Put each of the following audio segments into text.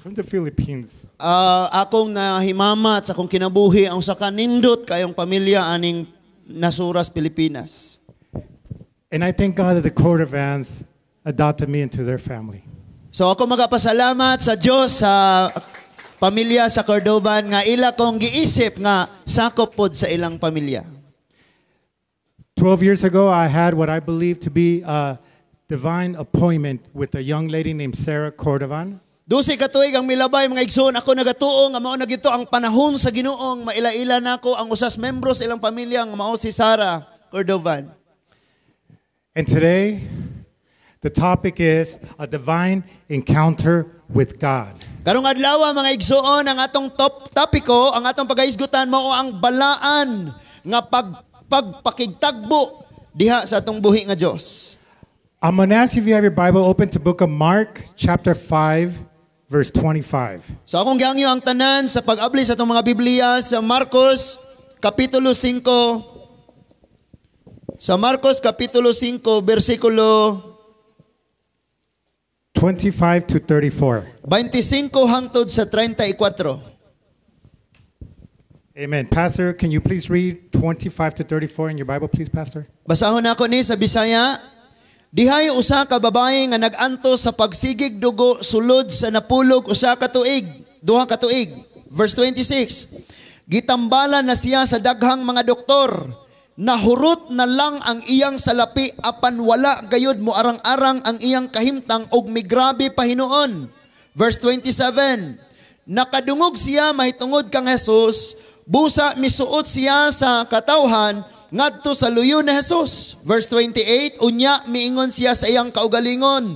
From the Philippines. Akong nahimamat sa akong kinabuhi ang usa ka nindot kayong pamilya aning Nasuras, Pilipinas. And I thank God that the Cordovans adopted me into their family. So ako magapasalamat sa Dios sa pamilya sa Cordovan nga ila kong giisip nga sakop pod sa ilang pamilya. 12 years ago, I had what I believe to be a divine appointment with a young lady named Sarah Cordovan. 12 ka tuig ang milabay, mga igsoon, ako nagatuo nga mao na gito ang panahon sa Ginoong maila-ila nako ang usas membro sa ilang pamilya nga mao si Sarah Cordovan. And today, the topic is a divine encounter with God. Karong adlaw, mga igsoon, ang atong top topiko, ang atong pagahisgutan mao ang balaan nga pagpakigtagbo diha sa atong buhi nga Dios. I'm going to ask you if you have your Bible open to book of Mark, chapter 5, verse 25. So akong gihangyo ang tanan sa pag-abli sa atong mga Biblia sa Marcos kapitulo 5, sa Marcos kapitulo 5 bersikulo 25 to 34. 25 hangtod sa 34. Amen. Pastor, can you please read 25 to 34 in your Bible, please, Pastor? Basahon nako ni sa Bisaya. Dihay usa ka babae nga nag-antos sa pagsigig dugo sulod sa napulog usa ka tuig, duha ka tuig. Verse 26. Gitambalan na siya sa daghang mga doktor. Nahurot na lang ang iyang salapi apan wala gayud mo arang-arang ang iyang kahimtang og migrabe pa hinuon. Verse 27. Nakadungog siya mahitungod kang Jesus, busa misuot siya sa katawhan ngadto sa luyo ni Jesus. Verse 28, unya miingon siya sa iyang kaugalingon,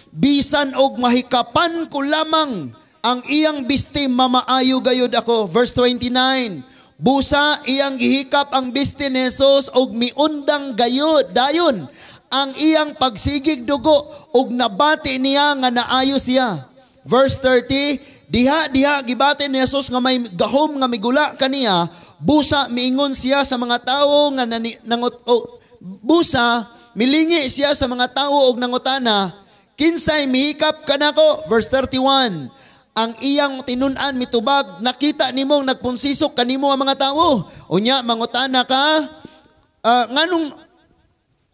"Bisan og mahikapan ko lamang ang iyang bisti, mamaayo gayud ako." Verse 29, busa iyang gihikap ang bisti ni Jesus og miundang gayud dayon ang iyang pagsigig dugo og nabati niya nga naayo siya. Verse 30, diha diha gibati ni Jesus nga may gahom nga migula kaniya, busa miingon siya sa mga tawo nga nani, nangot oh, busa milingi siya sa mga tawo og nangutana, "Kinsay mihikap kanako?" Verse 31, ang iyang tinun-an mitubag, "Nakita nimong nagpunsisok kanimo ang mga tawo. Unya mangutana ka,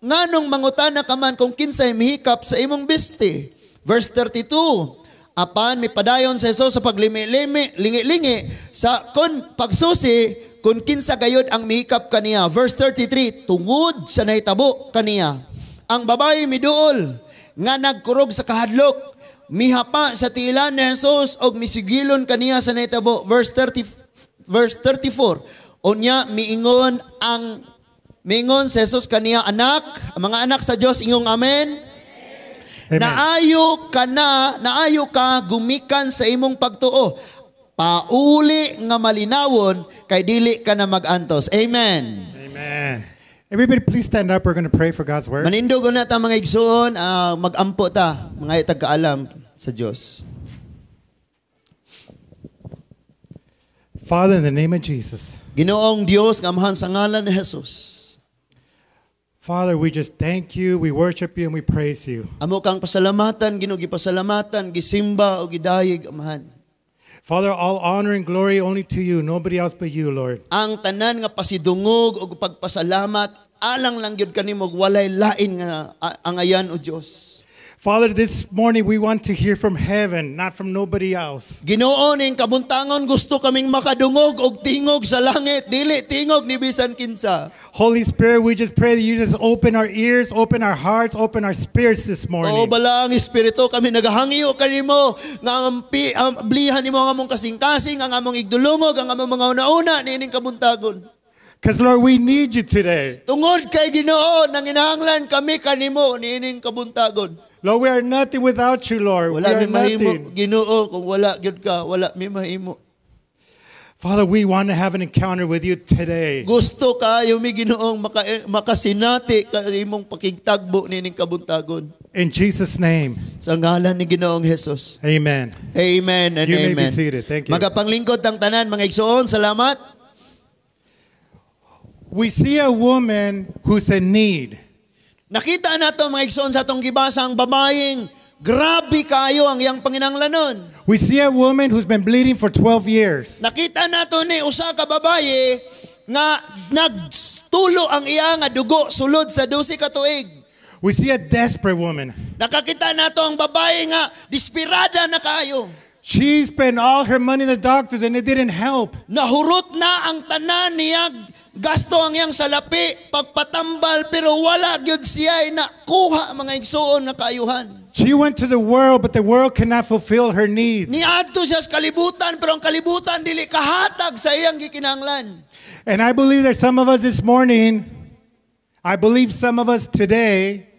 nganong mangutana ka man kung kinsay mihikap sa imong bisti?" Verse 32, apan mipadayon sa Jesus sa paglimi-limi, lingi-lingi sa kon pagsusi kung kinsa gayod ang mihikap kaniya. Verse 33, tungod sa nahitabo kaniya, ang babae miduol nga nagkurog sa kahadlok, mihapa sa tiilan ni Jesus og misigilon kaniya sa nahitabo. Verse 30, verse 34, unya miingon si Jesus kaniya, "Anak," ang mga anak sa Dios ingong amen. Amen. "Naayo ka na, naayo ka gumikan sa imong pagtuo. Pauli nga malinawon kay dili ka na magantos." Amen. Amen. Everybody, please stand up. We're going to pray for God's word. Manindog na ta, mga igsoon, magampo ta, mga itagkaalam sa Dios. Father, in the name of Jesus. Ginoong Dios nga Amahan, sa ngalan ni Jesus. Father, we just thank you, we worship you, and we praise you. Amo kang pasalamatan, Ginoo, gipasalamatan, gisimba o gidayeg, Amahan. Father, all honor and glory only to you, nobody else but you, Lord. Ang tanan nga pasidungog og pagpasalamat alang lang gyud kanimo, walay lain nga angayan o Dios. Father, this morning we want to hear from heaven, not from nobody else. Ginoo, ning kabuntangon gusto kaming makadungog og tingog sa langit, dili tingog ni bisan kinsa. Holy Spirit, we just pray that you just open our ears, open our hearts, open our spirits this morning. O Balaang Espiritu, kami nagahangyo kanimo nga ang ablihan nimo ang among kasing-kasing, ang among igdulungog, ang among mga una-una niining kabuntagon. Because, Lord, we need you today. Tungod kay Ginoo, nanginahanglan kami kanimo niining kabuntagon. Lord, we are nothing without you, Lord. Wala We are mi mahimo, nothing. Ginoo, kung wala gyud ka, wala mi mahimo. Father, we want to have an encounter with you today. Gusto kayo mi, Ginoong makasinati ka imong pakigtagbo niining kabuntagon. In Jesus' name. Sa ngalan ni Ginoong Jesus. Amen. Amen and You may be amen. seated. Thank you. Magapanglingkod ang tanan, mga igsoon. Salamat. We see a woman who's in need. Nakita nato, mga igsoon, sa atong gibasa ang babaeng Grabe kayo ang iyang panginanglanon. We see a woman who's been bleeding for 12 years. Nakita nato ni usa ka babaye nga nagtulo ang iya nga dugo sulod sa 12 ka tuig. We see a desperate woman. Nakakita nato ang babaye nga desperada na kaayo. She spent all her money on the doctors and it didn't help. Nahurot na ang tanan niya, gasto ang iyang salapi, pagpatambal, pero wala gyud siya nakuha, mga igsuon, nga kaayuhan. She went to the world, but the world cannot fulfill her needs. Niadto siya sa kalibutan, pero ang kalibutan dili kahatag sa iyang gikinahanglan. And I believe there's some of us this morning, I believe some of us today,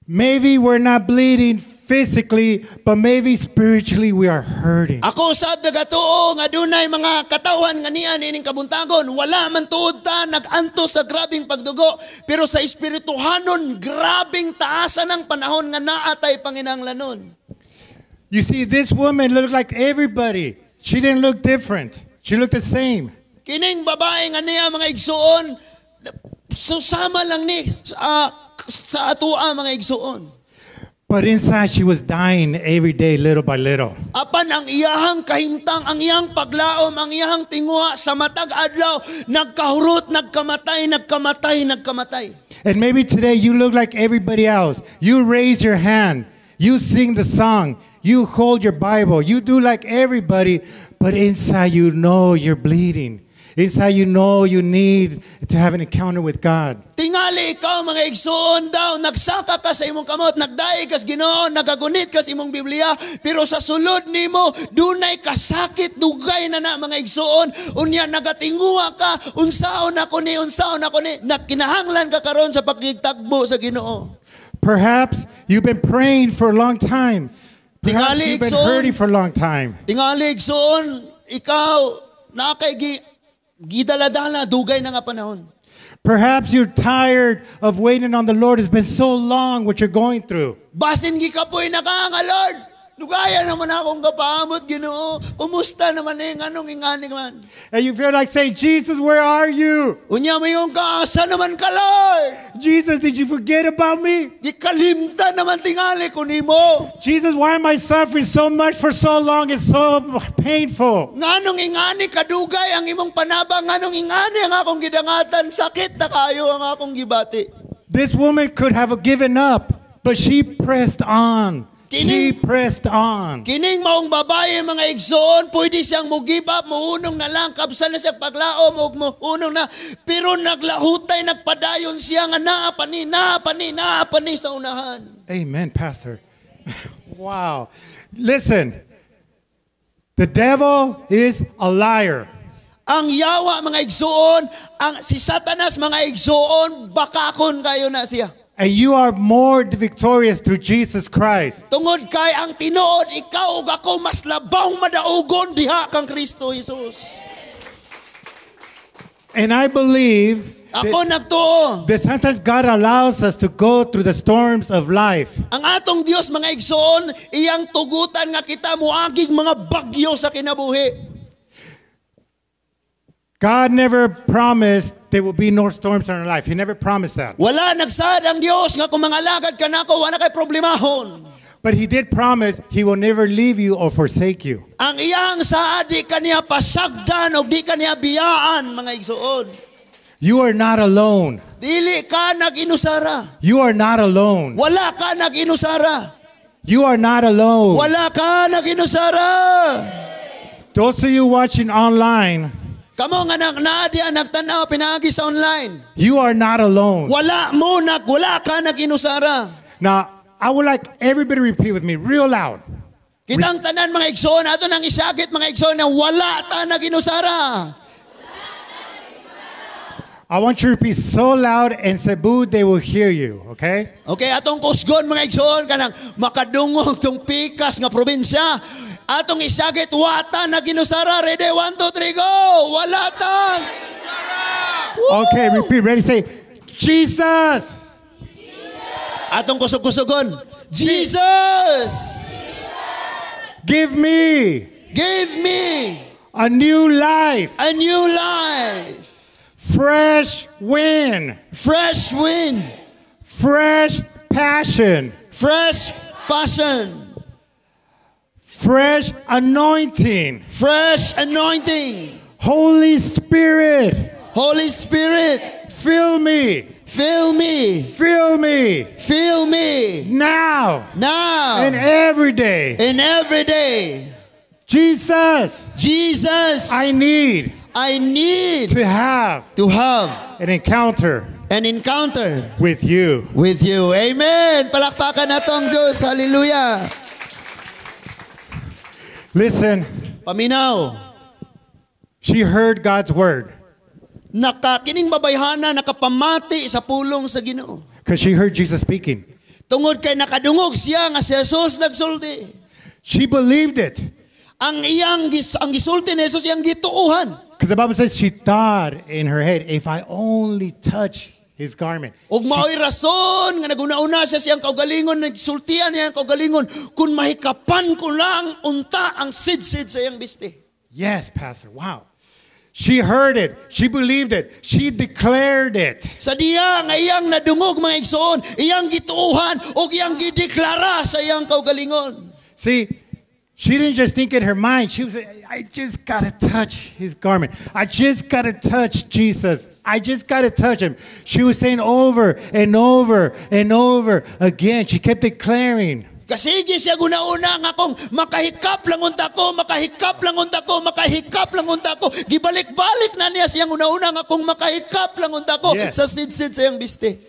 maybe we're not bleeding physically, but maybe spiritually we are hurting. Ako sab nagatuo nga dunay mga katawhan nga niya niining kabuntagon, wala man tuod ta nag-antos sa grabing pagdugo, pero sa espirituhanon grabing taasan ang panahon nga naa tay panginahanglanon. You see, this woman looked like everybody. She didn't look different. She looked the same. Kining babae nga niya, mga igsuon, susama lang ni sa atoa, mga igsuon. But inside, she was dying every day, little by little. Apan ang iyahang kahimtang, ang iyang paglaom, ang iyahang tinguha sa matag adlaw, nagkahurot, nagkamatay, nagkamatay, nagkamatay. And maybe today you look like everybody else. You raise your hand. You sing the song. You hold your Bible. You do like everybody. But inside you know you're bleeding. Inside you know you need to have an encounter with God. Tingali ikaw, mga igsuon, daw, nagsaka ka sa imong kamot, nagdaig kas Ginoo, nagagunit ka sa imong Biblia, pero sa sulod nimo dunay kasakit, dugay na na, mga igsuon, unya nagatinguha ka, unsaon ako ni, unsaon ako ni, nagkinahanglan ka karon sa pakigtagbo sa Ginoo. Perhaps you've been praying for a long time. Perhaps Tingali, you've been igsoon. Hurting for a long time. Tingali, igsuon, ikaw naa kay gidaladala dugay na nga panahon. Perhaps you're tired of waiting on the Lord. It's been so long what you're going through. Basin gikapoy na ka nga, "Lord, dugaya naman akong kapaamot, Ginoo. Kumusta naman eh, nganong ingani man?" And you feel like saying, "Jesus, where are you?" Unya moingon ka, "Asa naman ka, Lord?" "Jesus, did you forget about me?" "Gikalimtan naman tingali ko nimo." "Jesus, why am I suffering so much for so long? It's so painful." "Nganong ingani kadugay ang imong panabang? Nganong ingani ang akong gidangatan? Sakit na kayo ang akong gibati." This woman could have given up, but she pressed on. She pressed on. Kining maong babae, mga igsoon, pwede siyang mo-give up, muunong na lang, kabsan na siya paglaom, ug muunong na. Pero naglahutay, nagpadayon siya nga naa pa ni, naa pa ni, naa pa ni sa unahan. Amen, Pastor. Wow. Listen, the devil is a liar. Ang yawa, mga igsoon, ang si Satanas, mga igsoon, bakakon kayo na siya. And you are more victorious through Jesus Christ. Tungod kay ang tinuod, ikaw ug ako mas labawng madaugon diha kang Kristo Jesus. And I believe Ako nagtuo. that sometimes God allows us to go through the storms of life. Ang atong Dios, mga igsoon, iyang tugutan nga kita muagig mga bagyo sa kinabuhi. God never promised there will be no storms in our life. He never promised that. Wala nagsaad ang Dios nga kung mangalagad ka nako, wala kay problemahon. But He did promise He will never leave you or forsake you. Ang iyang saad, di kaniya pasagdan og di kaniya biyaan, mga igsoon. You are not alone. Dili ka nag-inusara. You are not alone. Wala ka nag-inusara. You are not alone. Wala ka nag-inusara. Those of you watching online, Kamo nga nag naa diya nagtan-aw pinaagi sa online. You are not alone. Wala ka nag-inusara. Now, I would like everybody to repeat with me real loud. Kitang tanan, mga igsoon, ato nang isagit, mga igsoon, na wala ta nag-inusara. I want you to repeat so loud in Cebu they will hear you, okay? Okay, atong kusgon, mga igsoon, kanang makadungog tong pikas nga probinsya. Atong isagit, wata nag-inusara. Ready, one, two, three, go! Wala ta! Woo! Okay, repeat. Ready? Say, "Jesus, Atong kusog-kusogon. "Jesus, give me give me a new life, a new life, fresh wind, fresh wind, fresh passion, fresh Passion. Fresh anointing. Fresh anointing. Holy Spirit, Holy Spirit, fill me. Fill me. Fill me. Fill me. Now. Now. And every day. And every day. Jesus, Jesus, I need I need to have to have an encounter an encounter with you. With you. Amen. Palakpakan nato ang Diyos. Hallelujah. Listen, Paminaw. She heard God's word Naka, kining babayhana nakapamati sa pulong sa Ginoo. Because she heard Jesus speaking. Tungod kay nakadungog siya nga si Jesus nagsulti. She believed it Ang iyang gis, ang gisulti ni Jesus, iyang gituuhan. Because the Bible says she thought in her head, "If I only touch his garment." Ug mao'y rason nga naguna-una siya siyang kaugalingon, nagsultian niya ang kaugalingon, kung mahikapan ko lang unta ang sidsid sa iyang bisti. Yes, Pastor. Wow. She heard it. She believed it. She declared it. Sa diya nga iyang nadungog, mga igsoon, iyang gituuhan ug iyang gideklara sa iyang kaugalingon. See, she didn't just think in her mind. She was like, "I just got to touch his garment. I just got to touch Jesus. I just got to touch him." She was saying over and over and over again. She kept declaring. Kasige siya guna-una nga kung makahikap lang unta ko, makahikap lang unta ko, makahikap lang unta ko. Gibalik-balik na niya siyang una-una nga kung makahikap lang unta ko sa sidsid sa iyang bisti.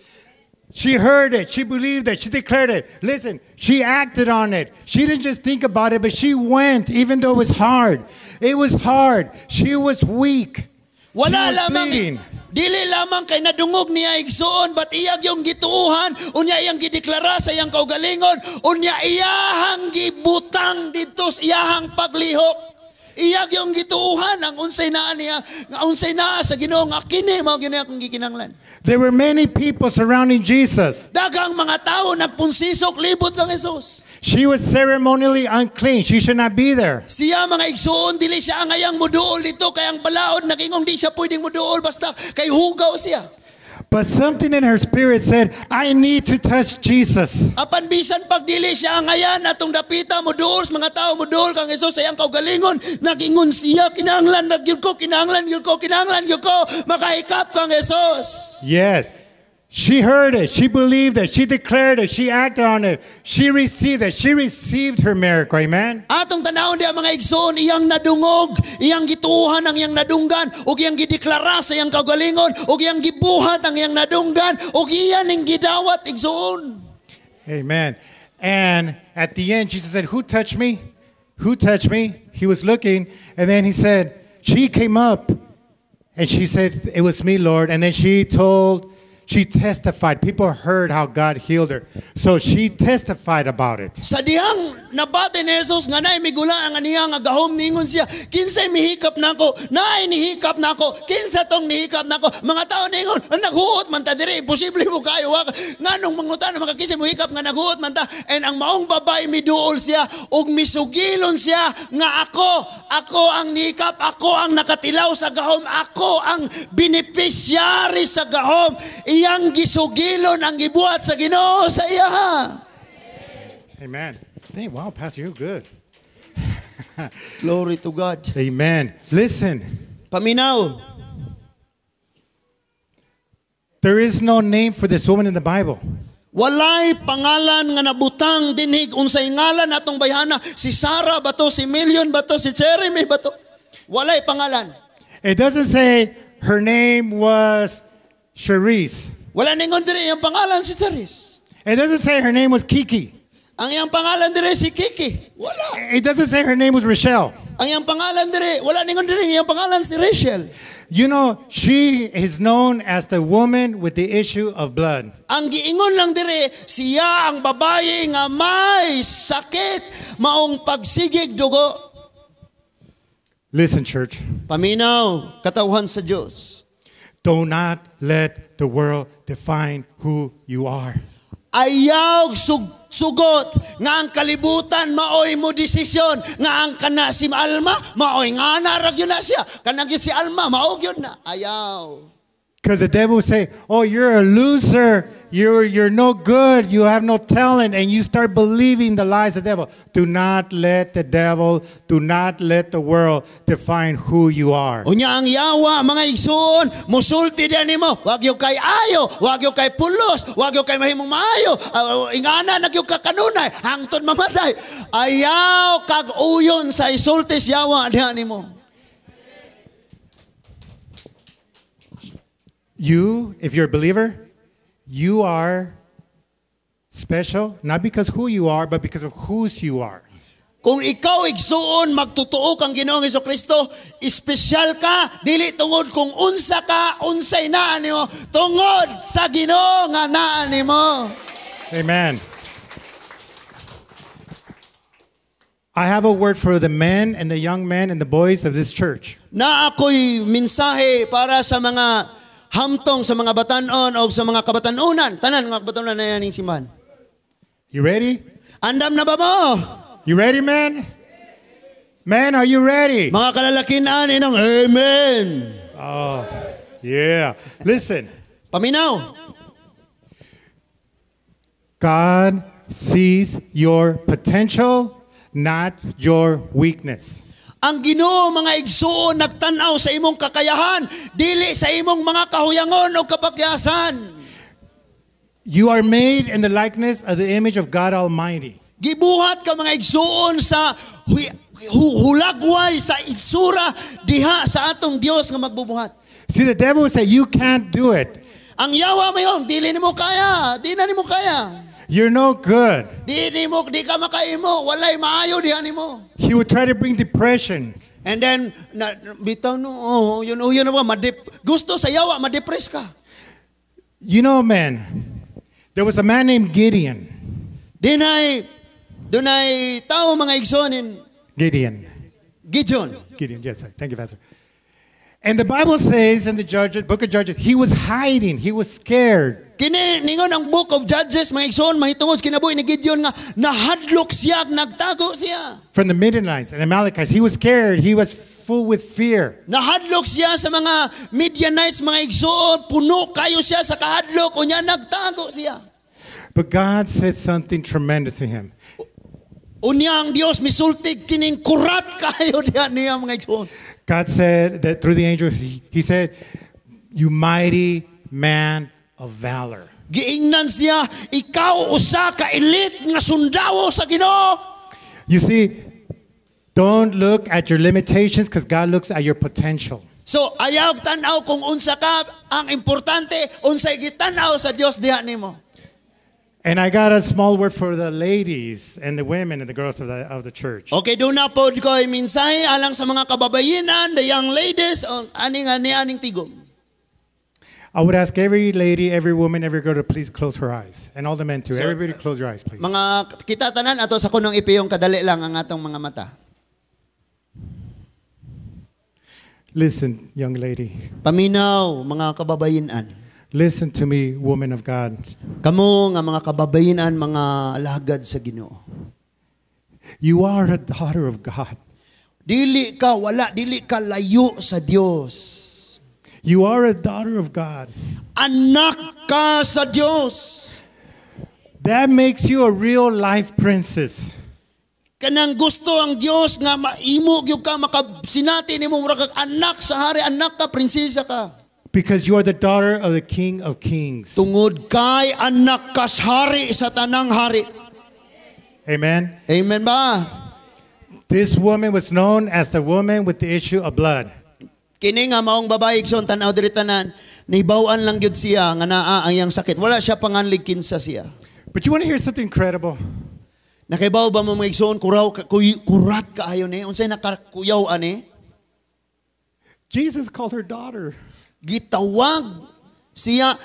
She heard it. She believed it. She declared it. Listen, she acted on it. She didn't just think about it, but she went, even though it was hard. It was hard. She was weak. Wala She was lamang bleeding. Dili lamang kay nadungog niya, igsuon, but iyag yung gituuhan, unya iyang gideklara sa iyang kaugalingon, unya iyahang gibutang didto sa iyahang paglihok. Iyag yung gituuhan ang unsay naa niya, nga unsay naa sa Ginoo nga kini mao gini akong gikinahanglan. There were many people surrounding Jesus. Daghang mga tao nagpunsisok libot kang Jesus. She was ceremonially unclean. She should not be there. Siya, mga igsuon, dili siya angayang muduol dito kay ang balaod nagingong di siya pwedeng muduol basta kay hugaw siya. But something in her spirit said, "I need to touch Jesus." Apan bisan pag dili siya angayan atong dapita muduol sa mga tao muduol kang Jesus, sa iyang kaugalingon nagingon siya, "Kinahanglan na gyud ko, kinahanglan gyud ko, kinahanglan gyud ko makahikap kang Jesus." Yes. She heard it. She believed it. She declared it. She acted on it. She received it. She received her miracle. Amen. Atong tanawon diha, mga igsoon, iyang nadungog, iyang gituohan ang iyang nadunggan, ug iyang gideklara sa iyang kaugalingon, ug iyang gibuhat ang iyang nadunggan, ug iya ning gidawat, igsoon. Amen. And at the end, Jesus said, "Who touched me? Who touched me?" He was looking. And then he said, she came up and she said, "It was me, Lord." And then she testified. People heard how God healed her. So she testified about it. Sa dihang nabati ni Jesus nga naay migula ang aniya nga gahom, ningon siya, "Kinsay mihikap nako? Naay nihikap nako. Kinsa tong nihikap nako?" Mga tao ningon, "Naghuot man ta diri, imposible mo kayo wa nganong mangutana mga kinsay mohikap nga naghuot man ta?" And ang maong babae, miduol siya ug misugilon siya nga ako ang nihikap, ako ang nakatilaw sa gahom, ako ang beneficiary sa gahom. Iyang gisugilon ang gibuhat sa Ginoo sa iya. Amen. Hey, wow, Pastor, you're good. Glory to God. Amen. Listen, Paminaw. There is no name for this woman in the Bible. Walay pangalan nga nabutang dinhig unsay ngalan atong bayhana, si Sarah ba to, si Million ba to, si Jeremy ba to? Walay pangalan. It doesn't say her name was Cherise. Wala ningon diri iyang pangalan si Cherise. It doesn't say her name was Kiki. Ang iyang pangalan diri si Kiki. Wala. It doesn't say her name was Rochelle. Ang iyang pangalan diri, wala ningon diri iyang pangalan si Rachel. She is known as the woman with the issue of blood. Ang giingon lang diri, siya ang babae nga may sakit maong pagsigig dugo. Listen, church. Paminaw, katawhan sa Dios. Do not let the world define who you are. Ayaw sugot nga ang kalibutan maoy mo desisyon nga ang kana si Alma maoy nga na ra gyud na siya, kana gyud si Alma mao gyud na. Ayaw. Because the devil will say, "Oh, you're a loser. You're no good. You have no talent. And you start believing the lies of the devil. Do not let the devil, do not let the world define who you are. Unya ang yawa, mga igsoon, musulti diha nimo, wag gyud kay ayo, wag gyud kay pulos, wag gyud kay mahimong maayo, ingana na gyud ka kanunay, hangtod mamatay. Ayaw kag uyon sa isulti sa yawa diha nimo. You, if you're a believer, you are special, not because who you are, but because of whose you are. Kung ikaw igsuon magtotoo kang Ginoong Hesukristo, espesyal ka dili tungod kung unsa ka, unsay naa nimo, tungod sa Ginoo nga naa nimo. Amen. I have a word for the men and the young men and the boys of this church. Na ako'y mensahe para sa mga hamtong, sa mga batanon o sa mga kabatanunan. Tanan mga kabatanunan na yan yung simbahan. You ready? Andam na ba mo? You ready, man? Man, are you ready? Mga kalalakinan, inong amen. Oh, yeah. Listen. Paminaw. God sees your potential, not your weakness. Ang Ginoo, mga igsuon, nagtan-aw sa imong kakayahan, dili sa imong mga kahuyangon o kapakyasan. You are made in the likeness of the image of God Almighty. Gibuhat ka, mga igsuon, sa hulagway sa itsura diha sa atong Dios nga magbubuhat. See, the devil will say, "You can't do it." Ang yawa mayon, dili nimo kaya, di na nimo kaya. You're no good. Di nimo, di ka makaimo, walay maayo diha nimo. He would try to bring depression. And then na, bitaw no, oh, yun oh, yun ba, gusto sa yawa ma-depress ka. You know, man, there was a man named Gideon. Dinay dunay tao, mga igsoon. Gideon. Gideon. Gideon, yes, sir. Thank you, Pastor. And the Bible says in the Judges, book of Judges, he was hiding. He was scared. Kini ningon ang Book of Judges, mga igsoon, mahitungod kinabuhi ni Gideon nga nahadlok siya, nagtago siya. From the Midianites and Amalekites. He was scared. He was full with fear. Nahadlok siya sa mga Midianites, mga igsoon, puno kayo siya sa kahadlok, unya nagtago siya. But God said something tremendous to him. Unya ang Dios misultig kining kurat kayo diha niya, mga igsoon. God said that through the angels, he said, "You mighty man of valor." Giingnan siya, ikaw usa ka elite nga sundao sa Ginoo. You see, don't look at your limitations because God looks at your potential. So ayaw tan-aw kung unsa ka, ang importante unsay gitan-aw sa Dios diha nimo. And I got a small word for the ladies and the women and the girls of the church. Okay, doon na po ko ay mensahe alang sa mga kababayinan, the young ladies, o aning ani aning tigom. I would ask every lady, every woman, every girl to please close her eyes. And all the men too. So, Everybody close your eyes, please. Mga kita tanan ato sa kunong ipiyong kadali lang ang atong mga mata. Listen, young lady. Paminaw, mga kababayinan. Listen to me, woman of God. Kamo nga mga kababayinan, mga alagad sa Ginoo. You are a daughter of God. Dili ka wala, dili ka layo sa Dios. You are a daughter of God. Anak ka sa Dios. That makes you a real life princess. Kanang gusto ang Dios nga maimo gyud ka makasinati nimo mura kag anak sa hari, anak ka, prinsesa ka. Because you are the daughter of the King of Kings. Tungod kay anak kas hari sa tanang hari. Amen. Amen ba? This woman was known as the woman with the issue of blood. Kini nga maong babae, igsoon, tan-aw diri tanan, nibaw-an lang gyud siya nga naa ang iyang sakit. Wala siya panganlig kinsa siya. But you want to hear something incredible? Nakaibaw ba mo, mga igsoon, kuraw kurat kaayo ni? Unsay nakakuyaw ani? Jesus called her daughter. Gitawag siya,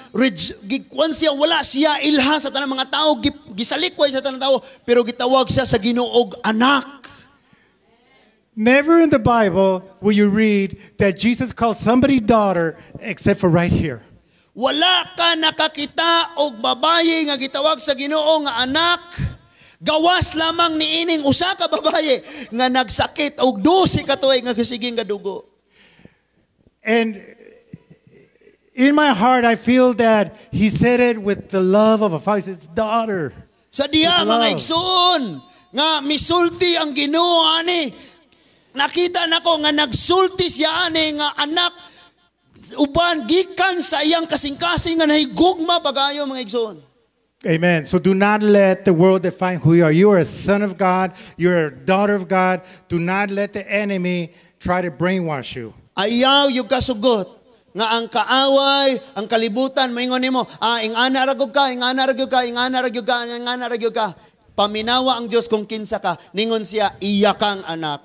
gikuan siya, wala siya ilha sa tanang mga tao, gisalikway sa tanang tao, pero gitawag siya sa Ginoo og anak. Never in the Bible will you read that Jesus called somebody daughter except for right here. Wala ka nakakita og babaye nga gitawag sa Ginoo nga anak. Gawas lamang niining usa ka babaye nga nagsakit og 12 ka tuig nga gisiging nga dugo. And In my heart, I feel that he said it with the love of a father. He says, "Daughter." Sa diha With mga love. Igsoon nga misulti ang Ginoo ani, nakita nako nga nagsulti siya ani nga anak uban gikan sa iyang kasing-kasing nga nahigugma pagayo, mga igsoon. Amen. So do not let the world define who you are. You are a son of God. You're a daughter of God. Do not let the enemy try to brainwash you. Ayaw yung kasugot nga ang kaaway, ang kalibutan, maingon nimo, ah, ingana ra gyud ka, ingana ra gyud ka, ingana ra gyud ka, ingana ra gyud ka. Paminawa ang Dios kung kinsa ka. Ningon siya, iya kang anak.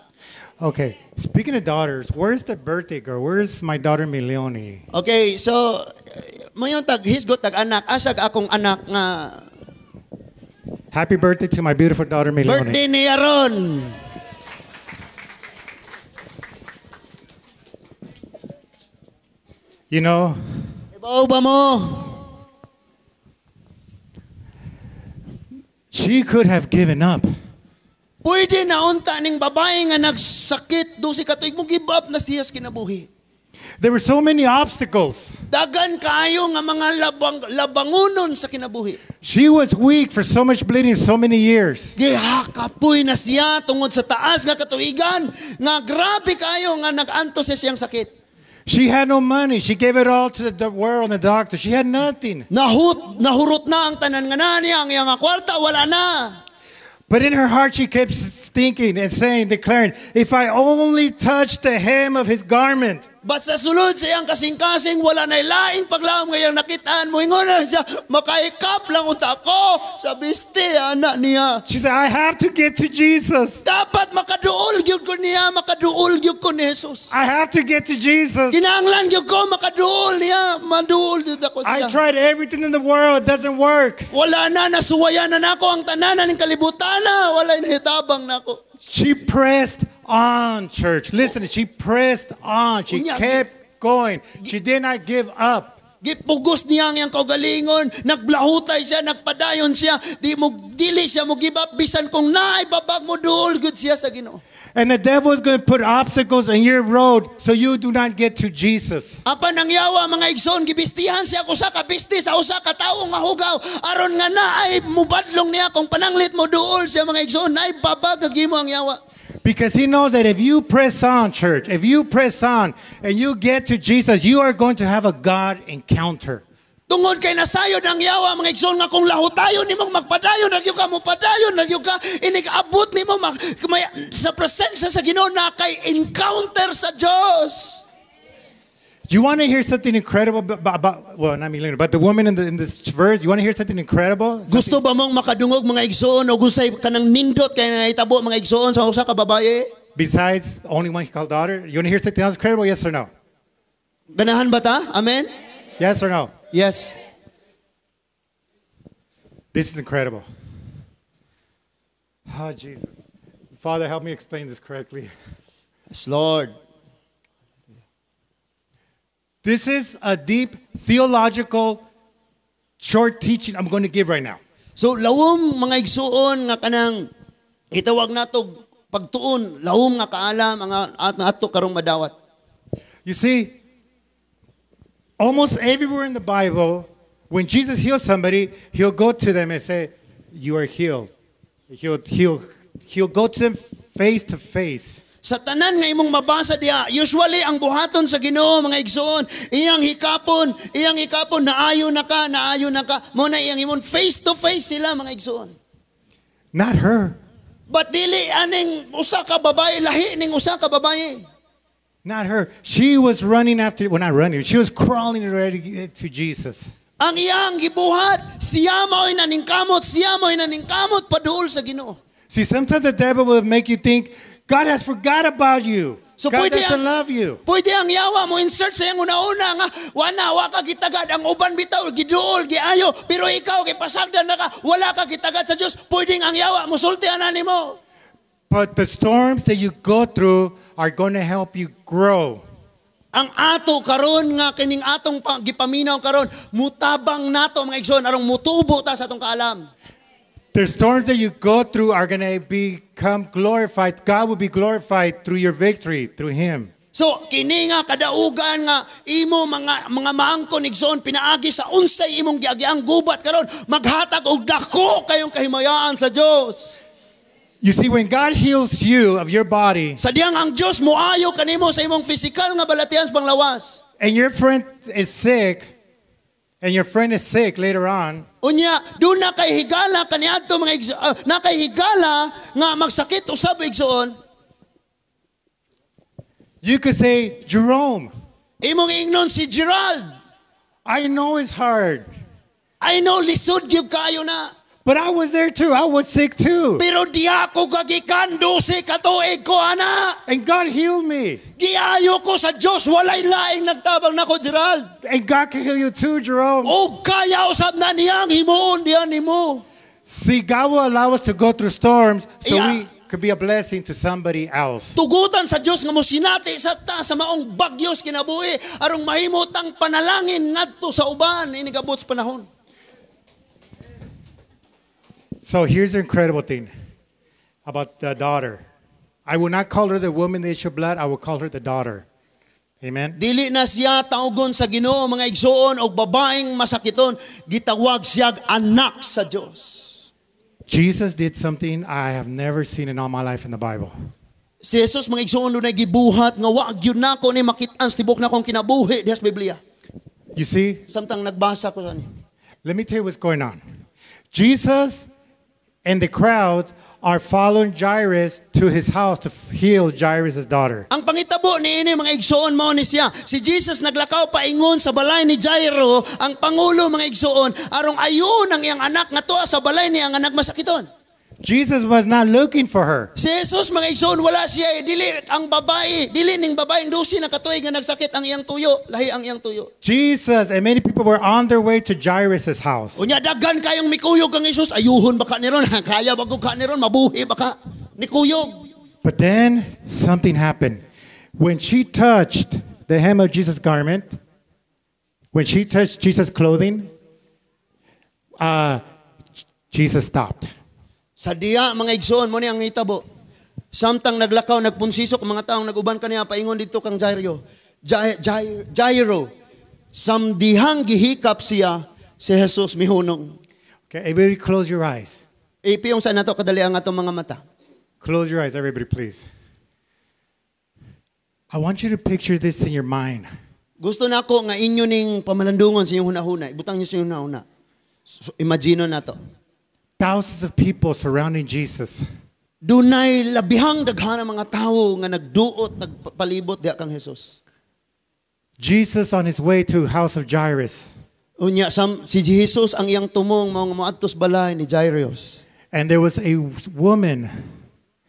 Okay. Speaking of daughters, where's the birthday girl? Where's my daughter Milioni? Okay, so mayon tag hisgot tag anak, asag akong anak nga Happy birthday to my beautiful daughter Milioni. Birthday niya ron. Ibaw ba mo? She could have given up. Pwede na unta ning babae nga nagsakit 12 ka tuig mo give up na siya sa kinabuhi. There were so many obstacles. Dagan kaayo nga mga labangunon sa kinabuhi. She was weak for so much bleeding so many years. Gihakapoy na siya tungod sa taas nga katuigan nga grabe kaayo nga nag-antos siya siyang sakit. She had no money. She gave it all to the world and the doctor. She had nothing. Nahurot na ang tanan nga na niya, ang iyang kwarta wala na. But in her heart, she kept thinking and saying, declaring, "If I only touch the hem of his garment." But sa sulod sa iyang kasing-kasing, wala na laing paglaom ngayong nakitaan mo. Ingon na siya, makaikap lang unta ako sa biste, anak niya. She said, "I have to get to Jesus. Dapat makaduol gyud ko niya, makaduol gyud ko ni Jesus. I have to get to Jesus. Kinahanglan gyud ko makaduol niya, maduol gyud ako I siya. Tried everything in the world. It doesn't work." Wala na, nasuwayan na nako ang tanan ng kalibutan na. Wala na hitabang nako. She pressed on, church. Listen, she pressed on. She Unya, kept going. She did not give up. Gipugos niya ang iyang kaugalingon, nagblahutay siya, nagpadayon siya, di mo dili siya mo give up bisan kung naay babag mo duol gud siya sa Ginoo. And the devil is going to put obstacles in your road so you do not get to Jesus. Apan ang yawa mga igsoon gibistihan siya usa ka bisti sa usa ka tawo nga hugaw aron nga naay mubadlong niya kung pananglit mo duol siya, mga igsoon, naay babag nga gimo ang yawa. Because he knows that if you press on, church, if you press on and you get to Jesus, you are going to have a God encounter. Tungod kay nasayod ang yawa mga igsoon nga kung lahutayon nimo magpadayon na gyud ka, mopadayon na gyud ka, inig-abot nimo sa presensya sa Ginoo na kay encounter sa Dios. Do you want to hear something incredible about, well, not me, but the woman in this verse? You want to hear something incredible? Gusto ba mong makadungog mga igsoon og unsay kanang nindot kay nahitabo mga igsoon sa usa ka babaye? Besides only one he called daughter, you want to hear something else incredible? Yes or no? Ganahan ba ta? Amen? Yes or no? Yes. This is incredible. Oh, Jesus. Father, help me explain this correctly. Yes, Lord. This is a deep theological short teaching I'm going to give right now. So lawom mga igsuon nga kanang gitawag nato pagtuon, lawom nga kaalam ang ato karong madawat. You see, almost everywhere in the Bible, when Jesus heals somebody, he'll go to them and say, "You are healed." He'll go to them face to face. Sa tanan nga imong mabasa diha, usually ang buhaton sa Ginoo mga igsoon, iyang hikapon, naayo na ka, naayo na ka. Mo na iyang imon face to face sila mga igsoon. Not her. But dili aning usa ka babae, lahi ning usa ka babae. Not her. She was running after, well, not running, she was crawling already to Jesus. Ang iyang gibuhat, siya mao'y naningkamot, siya mao'y naningkamot paduol sa Ginoo. See, sometimes the devil will make you think God has forgot about you. So God pwede doesn't ang, love you. Pwede ang yawa mo insert sa iyang una-una nga wana wa ka gitagad ang uban bitaw giduol giayo pero ikaw gipasagdan na ka wala ka gitagad sa Dios, pwedeng ang yawa mosulti ana nimo. But the storms that you go through are going to help you grow. Ang ato karon nga kining atong gipaminaw karon mutabang nato mga igsoon aron mutubo ta sa atong kaalam. The storms that you go through are going to become glorified. God will be glorified through your victory, through Him. So kini nga kadaugan nga imo mga maangkon, igsoon, pinaagi sa unsay imong giagiang gubat karon, maghatag og dako kayong kahimayaan sa Dios. You see, when God heals you of your body, Sa diyang ang Dios moayo kanimo sa imong physical nga balatian sa panglawas. And your friend is sick, and your friend is sick later on, Unya, duna kay higala kaniadto mga na kay higala nga magsakit usab, igsoon. You could say, "Jerome, Imong ingnon si Gerald, I know it's hard, "I know lisod gyud kaayo na. But I was there too. I was sick too. Pero diha ko gagikan 12 ka tuig ko ana. And God healed me." Giayo ko sa Dios, walay laing nagtabang nako, Gerald." And God can heal you too, Jerome. O kaya usab na niyang himuon diyan nimo. See, God will allow us to go through storms so we could be a blessing to somebody else. Tugutan sa Dios nga mosinati sa ta sa maong bagyos kinabuhi aron mahimo tang panalangin ngadto sa uban inigabot sa panahon. So here's the incredible thing about the daughter. I will not call her the woman that issue of blood. I will call her the daughter. Amen. Dili na siya tawgon sa Ginoo, mga igsoon, og babaeng masakiton, gitawag siya anak sa Dios. Jesus did something I have never seen in all my life in the Bible. Si Jesus, mga igsoon, dunay gibuhat nga wa gyud nako ni makit-an sa tibok nakong kinabuhi diha sa Biblia. You see, Samtang nagbasa ko sa ni. Let me tell you what's going on. Jesus and the crowds are following Jairus to his house to heal Jairus' daughter. Ang pangitabo niini, mga igsoon, mao ni siya. Si Jesus naglakaw paingon sa balay ni Jairo, ang pangulo, mga igsoon, arong ayohon ang iyang anak nga tuwa sa balay niya ang anak masakiton. Jesus was not looking for her. Si Jesus, mga igsoon, wala siya eh, dili ang babae, dili ning babaeng 12 na katuig nga nagsakit ang iyang tuyo, lahi ang iyang tuyo. Jesus and many people were on their way to Jairus' house. Unya daghan kayong mikuyog kang Jesus, ayuhon ba ka ni ron? Kaya ba ka ni ron? Mabuhi ba ka? Nikuyog. But then something happened. When she touched the hem of Jesus' garment, when she touched Jesus' clothing, Jesus stopped. Sa diya, mga igsoon, mao ni ang hitabo. Samtang naglakaw, nagpunsisok ang mga taong nag-uban kaniya paingon dito kang Jairo. Jairo. Samdihang gihikap siya, si Jesus mihunong. Okay, everybody, close your eyes. Ipiyong sa nato kadali ang atong mga mata. Close your eyes, everybody, please. I want you to picture this in your mind. Gusto nako nga inyo ning pamalandungon sa inyong hunahuna. Ibutang niyo sa inyong hunahuna. So, imagine nato. Thousands of people surrounding Jesus. Dunay labihang daghan ang mga tawo nga nagduot, nagpalibot diha kang Jesus. Jesus on his way to house of Jairus. Unya sam, si Jesus ang iyang tumong mao nga moadto sa balay ni Jairus. And there was a woman,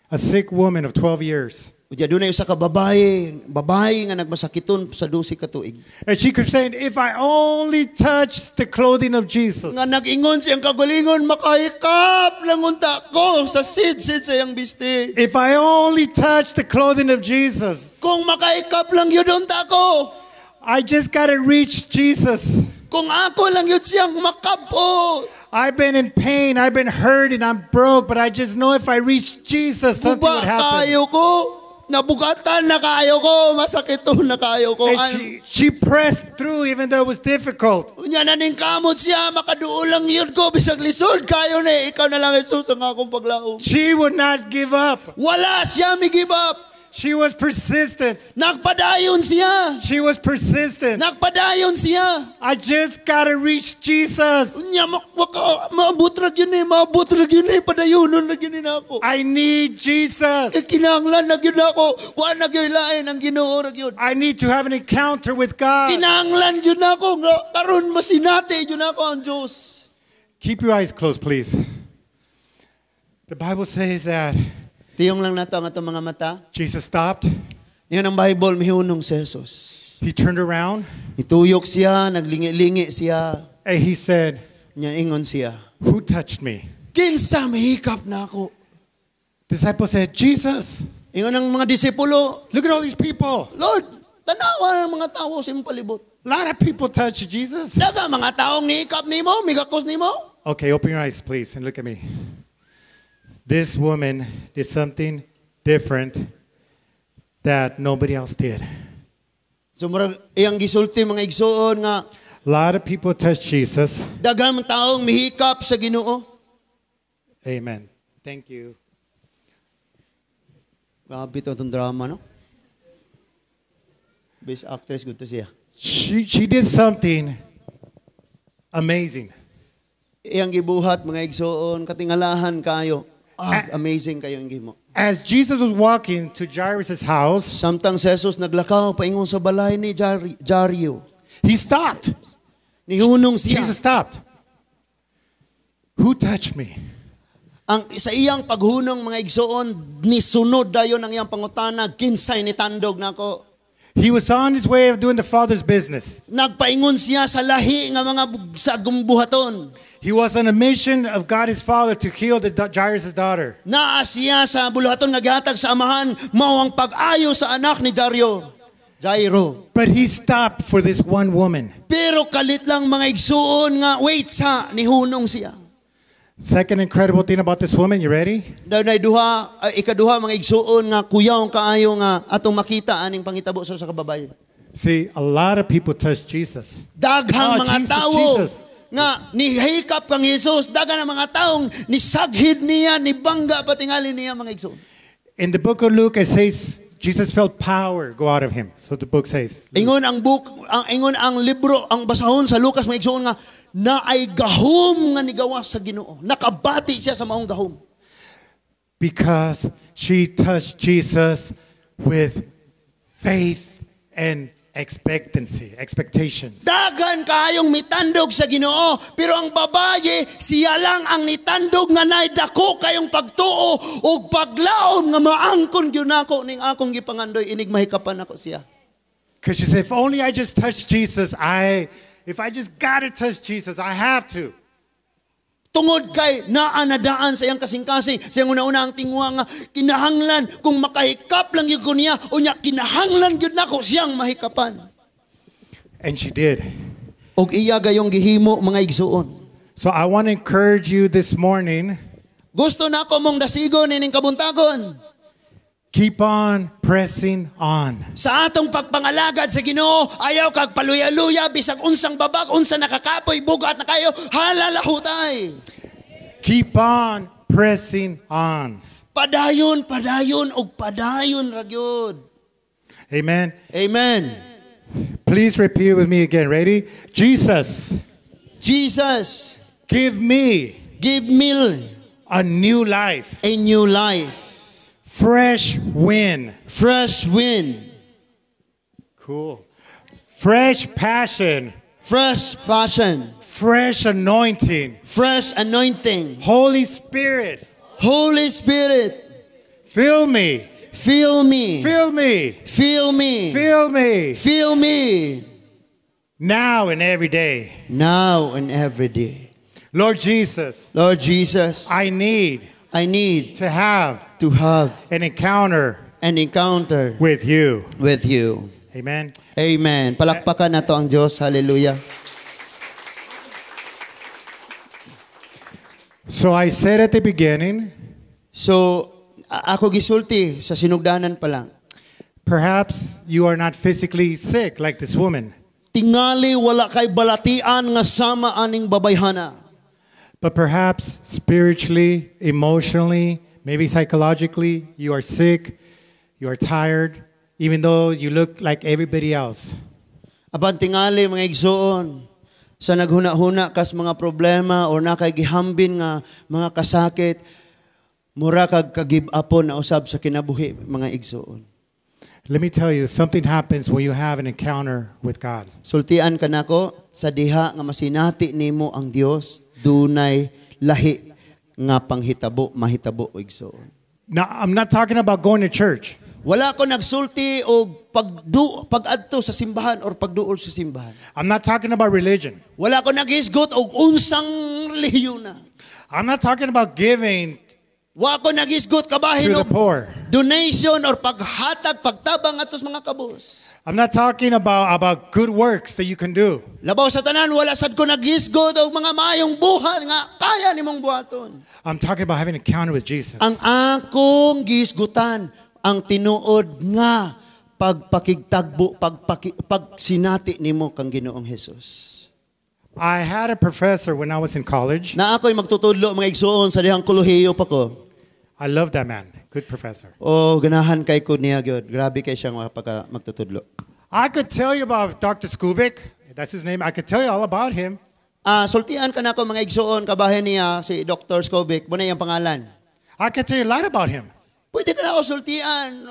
a sick woman of 12 years. Unya dunay usa ka babae, babae nga nagmasakiton sa 12 ka tuig. And she kept saying, "If I only touch the clothing of Jesus." Nga nag-ingon siyang kagalingon, "Makahikap lang unta ko sa sidsid sa iyang bisti." "If I only touch the clothing of Jesus." "Kung makahikap lang gyud unta ko." "I just got to reach Jesus." "Kung ako lang gyud siyang makab-ot." "I've been in pain, I've been hurt, and I'm broke, but I just know if I reach Jesus, something "Guba would happen." kaayo ko. Nabugatan na kaayo ko. Masakiton na kaayo ko." And she pressed through even though it was difficult. Unya naningkamot siya, "Makaduol lang gyud ko, bisag lisod kaayo ni, ikaw na lang, Jesus, ang akong paglaom." She would not give up. Wala siya mi-give up. She was persistent. Nagpadayon siya. She was persistent. Nagpadayon siya. "I just gotta reach Jesus." Unya, maabot ra gyud ni, maabot ra gyud ni, padayonon na gyud ni nako. "I need Jesus." Eh, kinahanglan na gyud ako. Wa na gyud lain, ang Ginoo ra gyud. "I need to have an encounter with God." Kinahanglan gyud nako nga karon masinati gyud nako ang Dios. Keep your eyes closed, please. The Bible says that Piyong lang nato ang atong mga mata. Jesus stopped. Niingon ang Bible, mihunong si Jesus. He turned around Ituyok siya, naglingi-lingi siya. And he said, Nya ingon siya, "Who touched me?" "Kinsa mahikap nako?" Disciples said, "Jesus, Ingon ang mga disipulo, look at all these people." "Lord, tanawa ang mga tao sa imong palibot." "A lot of people touched you, Jesus." "Daghang mga taong nihikap nimo, migakos nimo." Okay, open your eyes, please, and look at me. This woman did something different that nobody else did. So murag iyang gisulti, mga igsuon, nga A lot of people touched Jesus. Daghang taong mihikap sa Ginoo. Amen. Thank you. Grabe to itong drama, no? Best actress, good to siya. She did something amazing. Iyang gibuhat, mga igsuon, katingalahan kayo. Ah, amazing kayo ang gihimo. As Jesus was walking to Jairus' house, Samtang si Jesus naglakaw paingon sa balay ni Jario, he stopped. nihunong siya. Jesus stopped. "Who touched me?" Ang sa iyang paghunong, mga igsuon, nisunod dayon ang iyang pangutana, "Kinsay nitandog nako?" He was on his way of doing the Father's business. Nagpaingon siya sa lahi nga mga sa buhaton. He was on a mission of God his Father to heal the Jairus' daughter. Naa siya sa buluhaton nga gihatag sa Amahan, mao ang pag-ayo sa anak ni Jairo. Jairo. But he stopped for this one woman. Pero kalit lang, mga igsuon, nga wait sa nihunong siya. Second incredible thing about this woman, you ready? Dunay duha ay, ikaduha, mga igsuon, nga kuyaw kaayo nga atong makita aning pangitabo sa usa ka babaye. See, a lot of people touched Jesus. Daghang Oh, mga Jesus, tawo Jesus. Nga nihikap kang Jesus, daghan ang mga taong nisaghid niya, nibangga patingali niya, mga igsuon. In the book of Luke, it says Jesus felt power go out of him. So the book says. Ingon ang book, ang ingon ang libro, ang basahon sa Lucas, mga igsuon, nga naay gahom nga nigawas sa Ginoo. Nakabati siya sa maong gahom. Because she touched Jesus with faith and expectancy, expectations. Daghan kaayong mitandog sa Ginoo, pero ang babaye, siya lang ang nitandog nga nay dako kayong pagtuo ug paglaom nga maangkon gyud nako ning akong gipangandoy inig mahikapan ako siya. Because she said, "If only I just touch Jesus, if I just gotta touch Jesus, I have to." Tungod kay naa na daan sa iyang kasing-kasing, sa iyang una-una ang tinguha nga kinahanglan kung makahikap lang gyud ko niya, unya kinahanglan gyud nako siyang mahikapan. And she did. Og iya gayong gihimo, mga igsuon. So I want to encourage you this morning, Gusto nako mong dasigon ining kabuntagon. Keep on pressing on. Sa atong pagpangalagad sa Ginoo, ayaw kag paluya-luya bisag unsang babag, unsa nakakapoy, bugat na kayo, halalahutay. Keep on pressing on. Padayon, padayon og padayon ra gyud. Amen. Amen. Please repeat with me again. Ready? Jesus, Jesus, give me give me a new life, a new life, fresh wind. Fresh wind, Cool. Fresh passion, fresh passion, fresh anointing, fresh anointing, Holy Spirit, Holy Spirit, fill me, fill me, fill me, fill me, fill me fill me now and every day. Now and every day. Lord Jesus, Lord Jesus, I need I need to have to have an encounter an encounter with you. With you. Amen. Amen. Palakpakan nato ang Diyos. Hallelujah. So I said at the beginning, So, ako gisulti sa sinugdanan pa lang. Perhaps you are not physically sick like this woman, Tingali wala kay balatian nga sama aning babayhana. But perhaps spiritually, emotionally, maybe psychologically, you are sick, you are tired, even though you look like everybody else. Apan tingali, mga igsuon, sa naghuna-huna kas mga problema or na kay gihambin nga mga kasakit, mura kag ka-give upon na usab sa kinabuhi, mga igsuon. Let me tell you, something happens when you have an encounter with God. Sultian ka nako sa diha nga masinati nimo ang Dios, dunay lahi nga panghitabo mahitabo, igsuon. Now, I'm not talking about going to church. Wala ko nagsulti og pag-adto sa simbahan or pagduol sa simbahan. I'm not talking about religion. Wala ko naghisgot og unsang relihiyon na. I'm not talking about giving Wa ko naghisgot kabahin to the og poor. Donation or paghatag, pagtabang atos mga kabus. I'm not talking about good works that you can do. Labaw sa tanan, wala sad ko naghisgot og mga maayong buhat nga kaya nimong buhaton. I'm talking about having an encounter with Jesus. Ang akong gisgutan, ang tinuod nga pagpakigtagbo, pagsinati nimo kang Ginoong Hesus. I had a professor when I was in college. Na ako'y magtutudlo, mga igsuon, sa dihang kolehiyo pa ko. I love that man. Good professor. Oh, ganahan kay ko niya gyud. Grabe kay siyang pagka magtutudlo. I could tell you about Dr. Skubik. That's his name. I could tell you all about him. Ah, sultian ka nako, mga igsuon, kabahin niya si Dr. Skobik, mao na iyang pangalan. I could tell you a lot about him. Pwede ka nako sultian.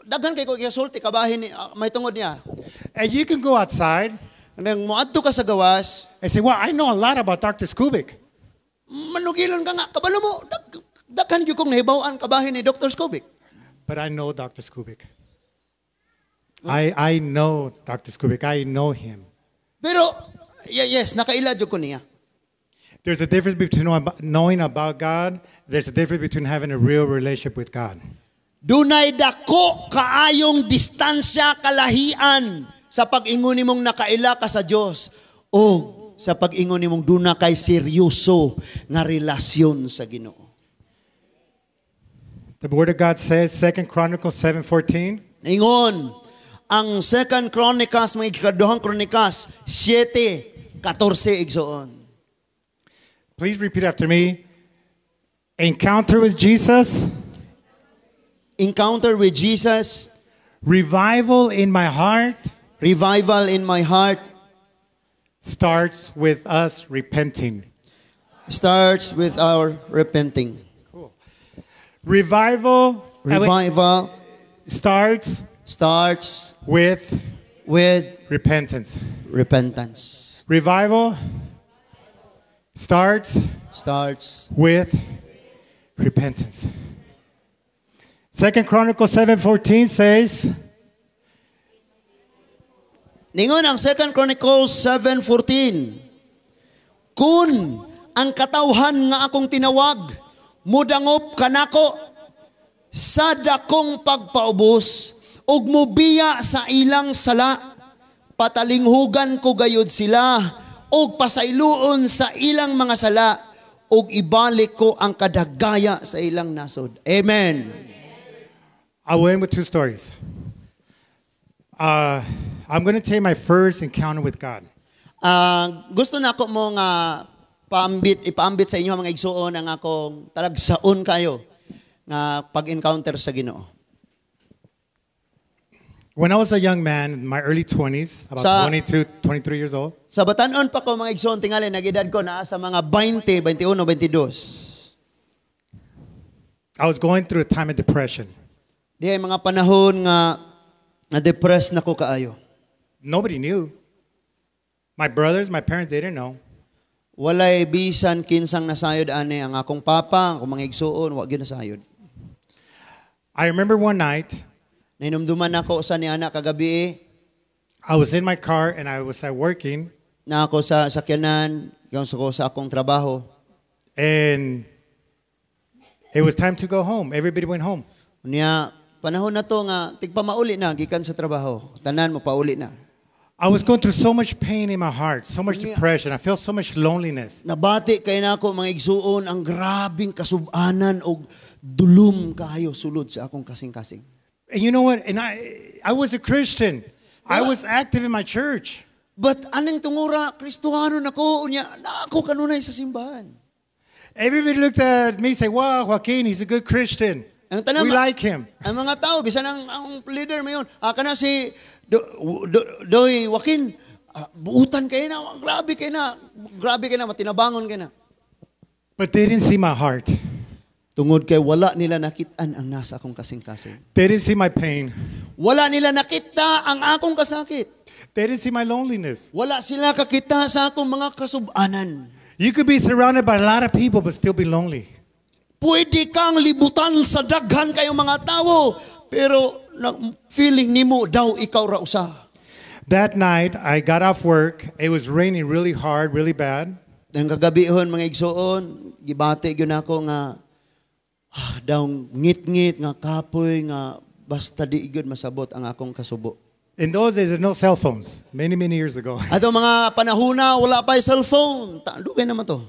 Daghan kay ko sulti kabahin ni may tungod niya. And you can go outside Nang moadto ka sa gawas, and say, "Well, I know a lot about Dr. Skubik." Manugilon ka nga, kabalo mo, daghan gyud kong nahibaw-an kabahin ni Dr. Skobik. But I know Dr. Skubik. I know Dr. Skubik. I know him. Pero yes, nakaila jud ko niya. There's a difference between knowing about God. There's a difference between having a real relationship with God. Dunay dako kaayong distansya, kalahian sa pag-ingon nimong nakaila ka sa Dios o sa pag-ingon nimong duna kay seryoso nga relasyon sa Ginoo. The Word of God says, 2 Chronicles 7:14, Ingon ang Second Chronicles, mga ikaduhang Chronikas 7:14, igsoon. Please repeat after me. Encounter with Jesus, Encounter with Jesus, revival in my heart revival in my heart starts with us repenting. Starts with our repenting. Revival Revival starts starts with with repentance. Repentance. Revival starts Starts with repentance. Second Chronicles 7:14 says, Ningon ang Second Chronicles 7:14, "Kun ang katawhan nga akong tinawag mudangop kanako sa dakong pagpaubos ug mubiya sa ilang sala, patalinghugan ko gayud sila ug pasayloon sa ilang mga sala ug ibalik ko ang kadagaya sa ilang nasod." Amen. I will end with two stories. I'm going to tell you my first encounter with God. Ah, gusto na ako mo nga paambit, ipaambit sa inyo, mga igsuon, ang akong talagsaon kayo nga pag-encounter sa Ginoo. When I was a young man, in my early 20s, about 22, 23 years old, Sa batanon pa ko, mga igsuon, tingali nag-edad ko naa sa mga 20, 21, 22. I was going through a time of depression. Dihay mga panahon nga na-depress na ko kaayo. Nobody knew. My brothers, my parents, they didn't know. Walay bisan kinsang nasayod ani, ang akong papa, ang akong mga igsuon, wa gyud nasayod. I remember one night, Nahinumduman nako sa niana kagabi. I was in my car and I was working, Na ako sa sakyanan, gikan sa ko sa akong trabaho. And it was time to go home. Everybody went home. Unya, panahon na to nga tigpamauli na gikan sa trabaho. Tanan mo pauli na. I was going through so much pain in my heart, so much depression. I felt so much loneliness. Nabati kay nako, mga igsuon, ang grabing kasubanan og dulum kaayo sulod sa akong kasing-kasing. And you know what? And I was a Christian. I was active in my church. But anang tungura, Kristohano nako, unya na ako kanunay sa simbahan. Everybody looked at me and say, "Wow, Joaquin, he's a good Christian. Ang tanan We like him." Ang mga tao, bisan ang leader mayon, kana si Doy Joaquin, buutan kay na, grabe kay na, grabe kay na, matinabangon kay na. But they didn't see my heart. Tungod kay wala nila nakitaan ang nasa akong kasing-kasing. They didn't see my pain. Wala nila nakita ang akong kasakit. They didn't see my loneliness. Wala sila kakita sa akong mga kasubanan. You could be surrounded by a lot of people but still be lonely. Pwede kang libutan sa daghan kayong mga tao, pero feeling nimo daw ikaw ra usa. That night, I got off work. It was raining really hard, really bad. Ang kagabihon, mga igsuon, gibati gyud nako nga daw ngit-ngit nga kapoy nga basta di gyud masabot ang akong kasubo. In those days, there's no cell phones. Many, many years ago. Ato mga panahona wala pa cellphone. Dugay naman to.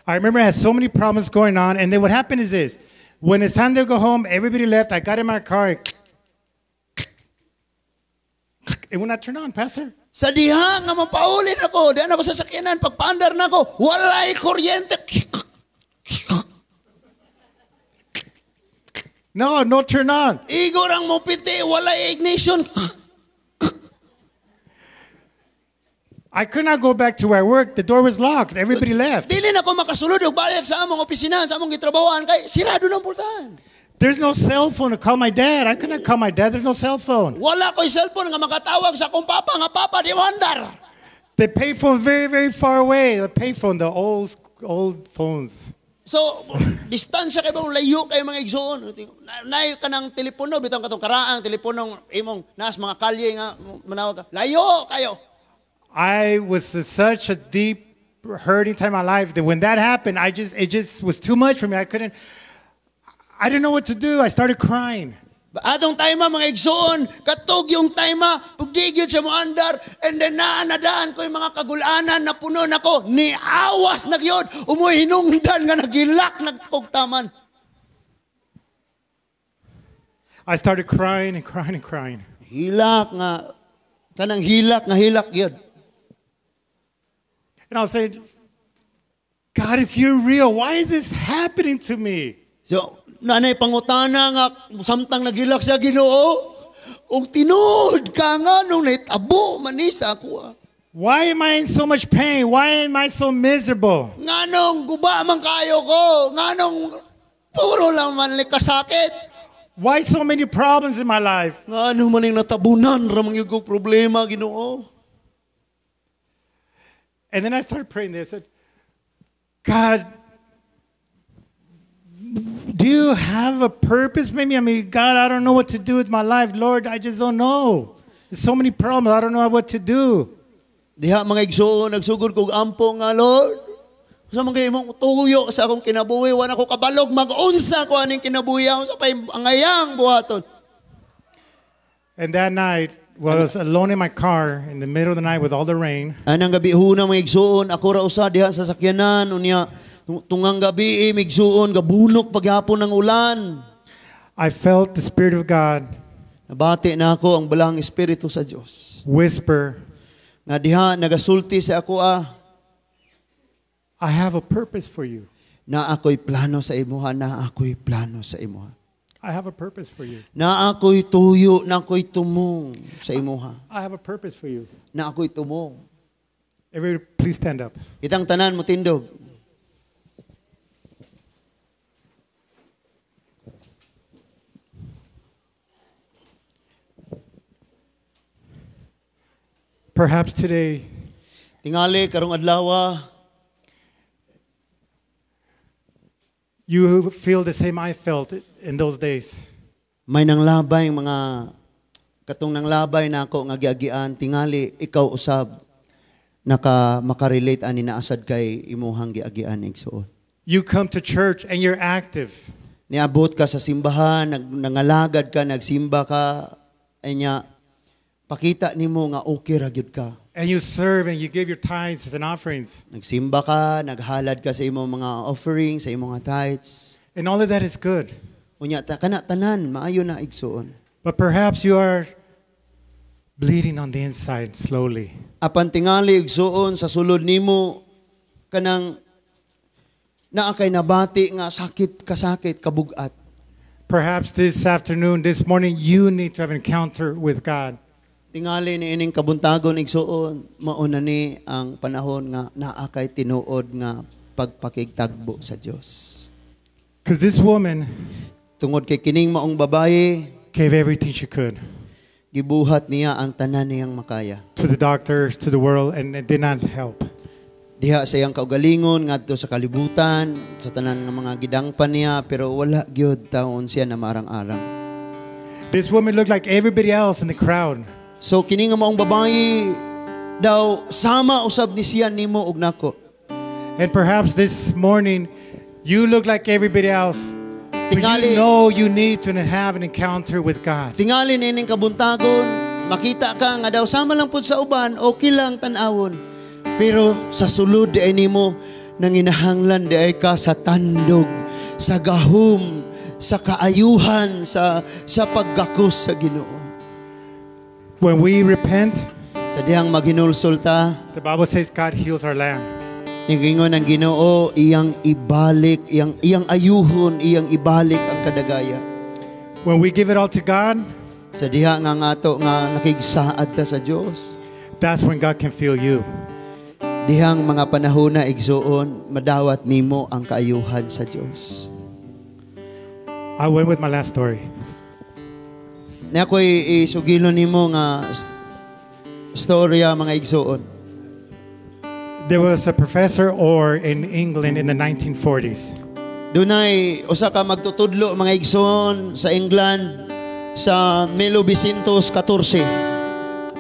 I remember I had so many problems going on. And then what happened is this. When it's time to go home, everybody left. I got in my car. It would not turn on, Pastor. Sa diha nga mapaulin ako, diha na ako sa sakyanan, pagpaandar na ako, walay kuryente. No, no turn on. Igo rang mopiti, walay ignition. I could not go back to where I worked. The door was locked. Everybody left. Dili na ko makasulod og balik sa among opisina, sa among gitrabahoan kay sirado ng pultahan. There's no cell phone to call my dad. I could not call my dad. There's no cell phone. Wala ko'y cellphone nga makatawag sa akong papa nga papa di mandar. The payphone very, very far away. The payphone, the old, old phones. So, distansya kay bang layo kay mga igsoon. Nay ka ng telepono bitong katong karaang teleponong imong naas mga kalye nga manawag ka. Layo kayo. I was in such a deep hurting time in my life that when that happened, it just was too much for me. I didn't know what to do. I started crying. Atong time mga igsoon, katog yung time pagdigid siya moandar, and then naanadaan ko yung mga kagulanan na puno nako, niawas na gyud, umoy hinungdan nga nagilak nagkugtaman. I started crying and crying and crying. Hilak nga, kanang hilak nga hilak gyud. And I was saying, God, if you're real, why is this happening to me? So, nanay pangutana nga samtang nagilak siya Ginoo, kung tinuod ka nga nung naitabo man ni sa ako. Why am I in so much pain? Why am I so miserable? Nganong guba man kayo ko? Nganong puro lang man kasakit? Why so many problems in my life? Nganong man ning natabunan ra man gyud kog problema Ginoo? And then I started praying this. I said, God, do you have a purpose? Maybe, I mean, God, I don't know what to do with my life. Lord, I just don't know. There's so many problems. I don't know what to do. Diha mga igsoon, nagsugod kog ampo nga, Lord. Sa mga imong tuyo sa akong kinabuhi, wala ko kabalog, mag-unsa ko aning kinabuhi, sa pa'y angayang buhaton. And that night, well, I was alone in my car in the middle of the night with all the rain. Anang gabi huna mga igsoon, ako ra usa diha sa sakyanan, unya tungang gabi migsuon gabunok paghapon ng ulan. I felt the Spirit of God. Nabati na ako ang balang espiritu sa Dios. Whisper. Nga diha nagasulti sa ako I have a purpose for you. Na ako'y plano sa imuha, na ako'y plano sa imuha. I have a purpose for you. Na ako'y tuyo, na ako'y tumong sa imuha. I have a purpose for you. Na ako'y tumong. Everybody, please stand up. Itang tanan mo tindog. Perhaps today, tingali karong adlaw, you feel the same I felt in those days. May nanglabay mga katong nanglabay nako nga giagian, tingali ikaw usab naka makarelate ani naasad kay imuhang giagian igsuon. You come to church and you're active. Niabot ka sa simbahan, nangalagad ka, nagsimba ka, anya pakita nimo nga okay ra gyud ka. And you serve and you give your tithes and offerings. Nagsimba ka, naghalad ka sa imong mga offerings, sa imong mga tithes. And all of that is good. Unya ta kana tanan maayo na igsuon. But perhaps you are bleeding on the inside slowly. Apan tingali igsuon sa sulod nimo kanang naa kay nabati nga sakit kasakit kabugat. Perhaps this afternoon, this morning, you need to have an encounter with God. Tingali ni ining kabuntagon igsuon, mauna ni ang panahon nga naa kay tinuod nga pagpakigtagbo sa Dios. Because this woman tungod kay kining maong babaye gave everything she could. Gibuhat niya ang tanan niyang makaya. To the doctors, to the world, and it did not help. Diha sa iyang kaugalingon ngadto sa kalibutan, sa tanan nga mga gidangpan niya, pero wala gyud taon siya na maarang-arang. This woman looked like everybody else in the crowd. So kini nga maong babayi daw sama usab ni siya nimo og nako. And perhaps this morning you look like everybody else. But Tingali, you know you need to have an encounter with God. Tingali nining kabuntagon, makita ka nga daw sama lang pud sa uban, okay lang tan-awon. Pero sa sulod di ay nimo nanginahanglan di ay ka sa tandog, sa gahom sa kaayuhan sa paggakos sa Ginoo. When we repent, Sa dihang maghinulsol ta, the Bible says God heals our land. Nigingon ang Ginoo, iyang ibalik, iyang ayuhon, iyang ibalik ang kadagaya. When we give it all to God, Sa diha nga nga ato nga nakigsaad ta sa Dios. That's when God can feel you. Dihang mga panahon na, igsuon, madawat nimo ang kaayuhan sa Dios. I went with my last story. Na ako'y isugilon nimo nga storya, mga igsuon. There was a Professor Orr in England in the 1940s. Dunay usa ka magtutudlo, mga igsoon, sa England sa 1914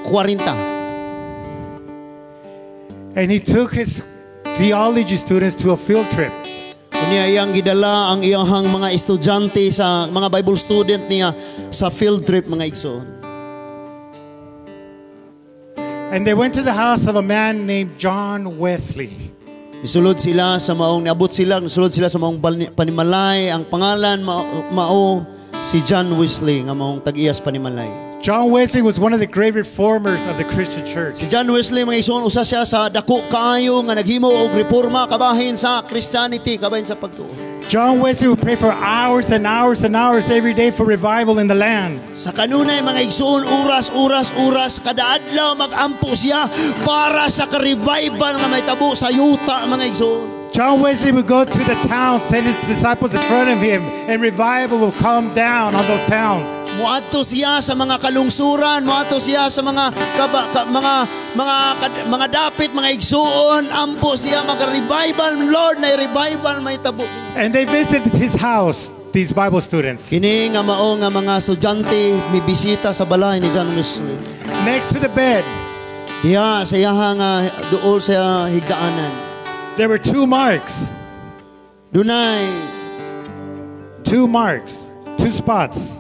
40. And he took his theology students to a field trip. Unya iyang gidala ang iyang mga estudyante sa mga Bible student niya sa field trip, mga igsoon. And they went to the house of a man named John Wesley. Nisulod sila sa maong niabot sila, nisulod sila sa maong panimalay. Ang pangalan mao si John Wesley nga maong tag-iyas panimalay. John Wesley was one of the great reformers of the Christian church. Si John Wesley, mga igsoon, usa siya sa dako kaayo nga naghimo og reforma kabahin sa Christianity, kabahin sa pagtuo. John Wesley would pray for hours and hours and hours every day for revival in the land. Sa kanunay, mga igsoon, oras, oras, oras, kada adlaw magampo siya para sa ka-revival nga mahitabo sa yuta, mga igsoon. John Wesley would go to the town, send his disciples in front of him, and revival will come down on those towns. Muadto siya sa mga kalungsuran, muadto siya sa mga kaba, ka, mga mga kad- mga dapit, mga igsuon, ampo siya maka-revival, Lord, na revival mahitabo. And they visited his house, these Bible students. Kini nga mao nga mga estudyante mibisita sa balay ni John Wesley. Next to the bed, Diha sa iyaha nga duol sa higdaanan. There were two marks. Dunay Two marks, two spots.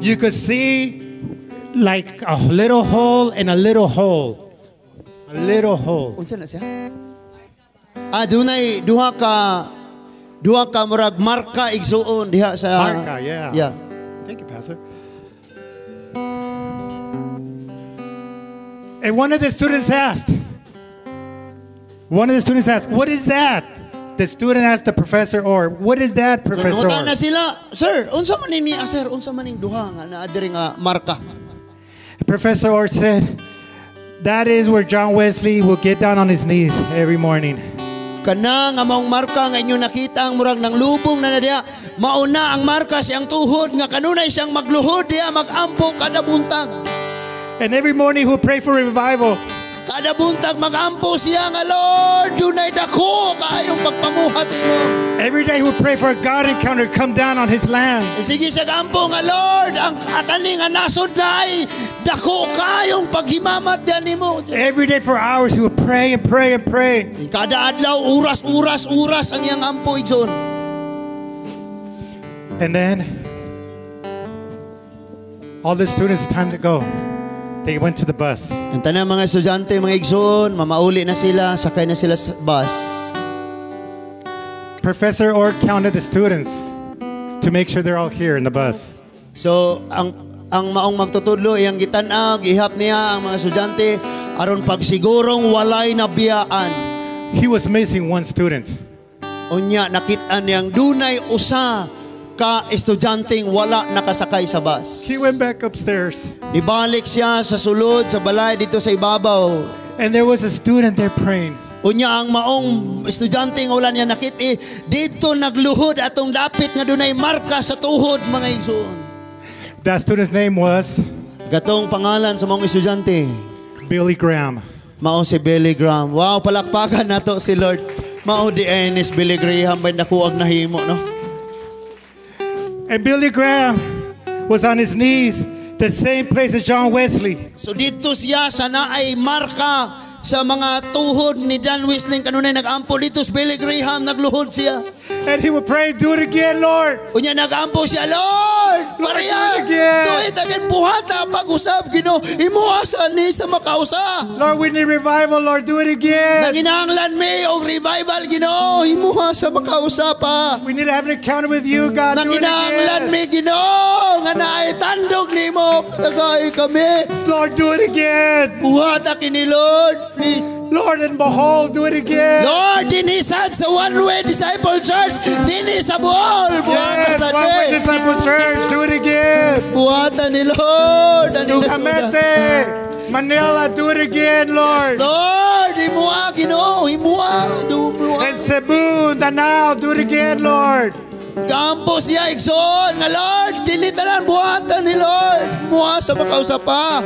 You could see like a little hole and a little hole. A little hole. Unsa na siya? Ah, dunay duha ka murag marka, igsuon, diha sa Marka, yeah. Yeah. Thank you, Pastor. And one of the students asked, "What is that?" The student asked the Professor Orr, "What is that, Professor So, na Orr?" sila, "Sir, unsa man ni, ah, sir, unsa man ning duha nga naa diri nga marka?" Professor Orr said, "That is where John Wesley will get down on his knees every morning." Kana nga maong marka nga inyo nakita ang murag nang lubong na na diha, mao na ang marka siyang tuhod nga kanunay siyang magluhod diha magampo kada buntag. And every morning he will pray for revival. Kada buntag magampo siya nga, "Lord, dunay dako kaayong pagpamuhat imo." Every day he will pray for a God encounter to come down on his land. Sige siya gampo nga, "Lord, ang kani nga nasod na ay dako kaayong paghimamat diyan nimo." Every day for hours he would pray and pray and pray. Kada adlaw oras oras oras ang iyang ampo, igsoon. And then all the students, it's time to go. They went to the bus. Ang tanang mga estudyante, mga igsoon, mamauli na sila, sakay na sila sa bus. Professor Orr counted the students to make sure they're all here in the bus. So, ang maong magtutudlo, iyang gitan-aw, gihap niya ang mga estudyante aron pagsigurong walay nabiyaan. He was missing one student. Unya nakit-an niyang dunay usa ka estudyanteng wala nakasakay sa bus. He went back upstairs Nibalik siya sa sulod sa balay dito sa ibabaw. And there was a student there praying. Unya ang maong estudyante nga wala niya nakit-i dito nagluhod atong dapit nga dunay marka sa tuhod, mga igsoon. That student's name was Katong pangalan sa maong estudyante Billy Graham. Mao si Billy Graham. Wow, palakpakan nato si Lord. Mao di Enes Billy Graham bay nakuag nahimo, no? And Billy Graham was on his knees, the same place as John Wesley. So dito siya sa naay marka sa mga tuhod ni John Wesley kanunay nagampo dito si Billy Graham, nagluhod siya. And he would pray, "Do it again, Lord." Unya nagampo siya, "Lord, Pareha. Do it again. Do it again. Buhata pag-usab, Ginoo. Himuha sa ni sa makausa. Lord, we need revival. Lord, do it again. Nanginahanglan mi og revival, Ginoo. Himuha sa makausa pa. We need to have an encounter with you, God. Do it Nanginahanglan again. Mi, Ginoo, nga naay tandog nimo. Tagay kami. Lord, do it again. Buhata kini, Lord. Please. Lord, and behold, do it again. Lord, dinhi sad sa One Way Disciple Church, dinhi sa Bohol. Buhata Yes, sa One Way ni. Disciple Church, do it again. Buhata ni Lord. Ani na suda. Dugamete, Manila, do it again, Lord. Lord, himuha, Ginoo, himuha, himuha. And Cebu, Danao, do it again, Lord. Kampo siya, igsoon, nga Lord, dili tanan, buhata ni Lord. Muha sa makausa pa.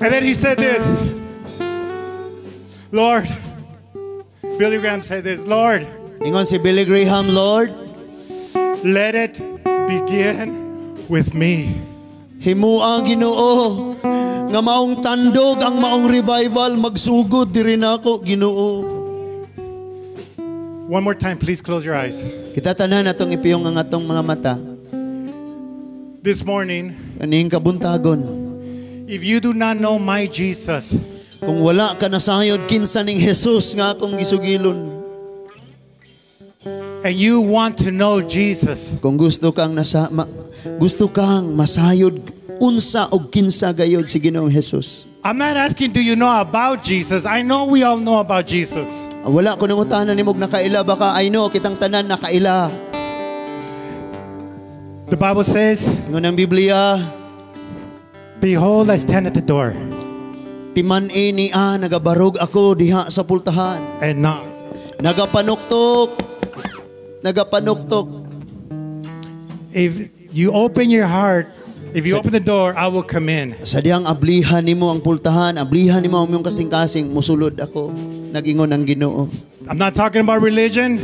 And then he said this, "Lord," Billy Graham said this, "Lord, Ingon si Billy Graham, "Lord, let it begin with me." Himua, Ginoo, nga maong tandog ang maong revival magsugod diri nako, Ginoo." One more time, please close your eyes. Kita tanan atong ipiyong ang atong mga mata. This morning, Kaning kabuntagon, if you do not know my Jesus, kung wala ka nasayod kinsa ning Jesus nga akong gisugilon, and you want to know Jesus, kung gusto kang masayod unsa og kinsa gayod si Ginoong Jesus. I'm not asking, do you know about Jesus? I know we all know about Jesus. Wala ko nangutana nimo og nakaila ba ka. I know kitang tanan nakaila. The Bible says, Ingon ang Biblia, "Behold, I stand at the door "Timan-i niya nagabarog ako diha sa pultahan." and knock." Nagapanuktok. Nagapanuktok. If you open your heart, if you open the door, I will come in. Sa diyang ablihan nimo ang pultahan, ablihan nimo ang imong kasing-kasing, musulod ako. Nag-ingon ang Ginoo. I'm not talking about religion,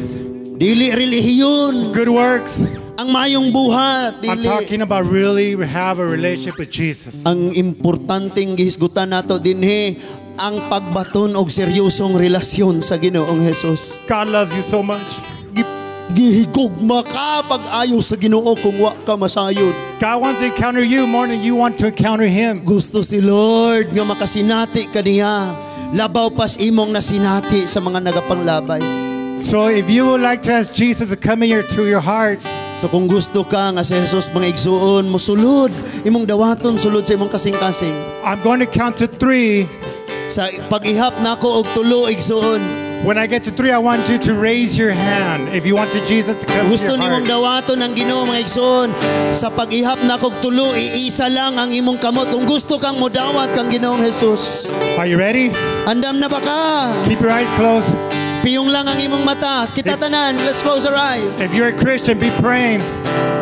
Dili relihiyon, good works. Ang mayong buhat, I'm dili. Talking about really have a relationship with Jesus. Ang importanteng gihisgutan nato dinhi ang pagbaton og seryosong relasyon sa Ginoong Hesus. God loves you so much. Gihigugma ka pag-ayo sa Ginoo kung wa ka masayod. God wants to encounter you more than you want to encounter Him. Gusto si Lord nga makasinati kaniya. Labaw pas imong nasinati sa mga nagapanglabay. So if you would like to ask Jesus to come in to your heart, So kung gusto ka nga si Jesus, mga igsuon, mosulod, imong dawaton sulod sa imong kasing-kasing. I'm going to count to three. Sa pag-ihap nako og tulo, igsuon. When I get to three, I want you to raise your hand if you want to Jesus to come to Gusto your nimong heart. dawaton ang Ginoo, mga igsoon. Sa pag-ihap nako og tulo, iisa lang ang imong kamot kung gusto kang modawat kang Ginoong Jesus. Are you ready? Andam na ba ka? Keep your eyes closed. Piyong lang ang imong mata. Kita tanan, let's close our eyes. If you're a Christian, be praying.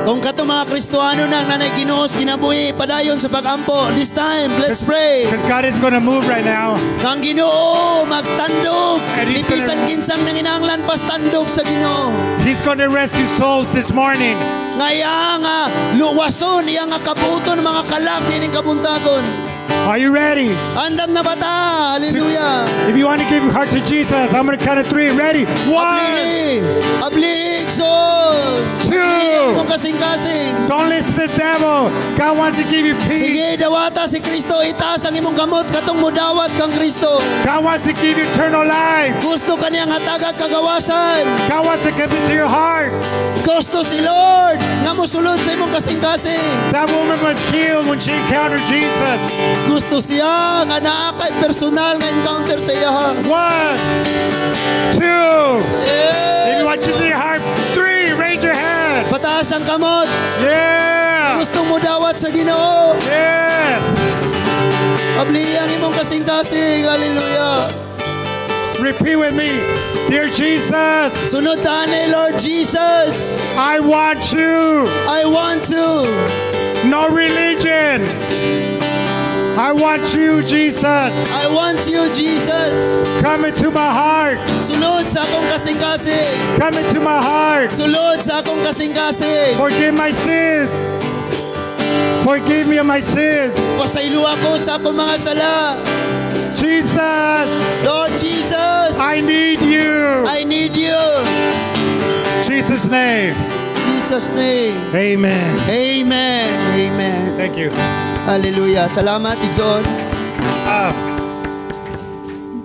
Kung kato mga Kristohano nang nanay Ginoo sa kinabuhi, padayon sa pagampo. This time, let's pray. Because God is going to move right now. Ang Ginoo magtandog. And he's Bisan kinsang nanginahanglan pas tandog sa Ginoo. He's going to rescue souls this morning. Nga iya nga luwason, iya nga kabuton mga kalag nining kabuntagon. Are you ready? Andam na ba ta? Hallelujah. If you want to give your heart to Jesus, I'm going to count to three. Ready? One, Abli! Abli, igsoon! two. Kung kasing-kasing. Don't listen to the devil. God wants to give you peace. Sige, dawata si Kristo. Itaas ang imong kamot katong mudawat kang Kristo. God wants to give you eternal life. Gusto kaniyang hatagag kagawasan. God wants to come into your heart. Gusto si Lord nga mosulod sa imong kasing-kasing. That woman was healed when she encountered Jesus. Gusto siya nga naa kay personal nga encounter sa iya. One, two. If you Yes. want Jesus in your heart, three, raise your hand. Pataas ang kamot. Yeah. Gustong mudawat sa Ginoo. Yes. Abli ang imong kasing-kasing. Hallelujah. Repeat with me. Dear Jesus, Sunod tani, Lord Jesus, I want you. I want to. No religion. I want you, Jesus. I want you, Jesus. Come into my heart. Sulod sa akong kasing-kasing. Come into my heart. Sulod sa akong kasing-kasing. Forgive my sins. Forgive me of my sins. Pasaylo ako sa akong mga sala. Jesus, Lord Jesus, I need you. I need you. Jesus' name. Jesus. Jesus' name. Amen. Amen. Amen. Thank you. Hallelujah. Salamat, igsoon.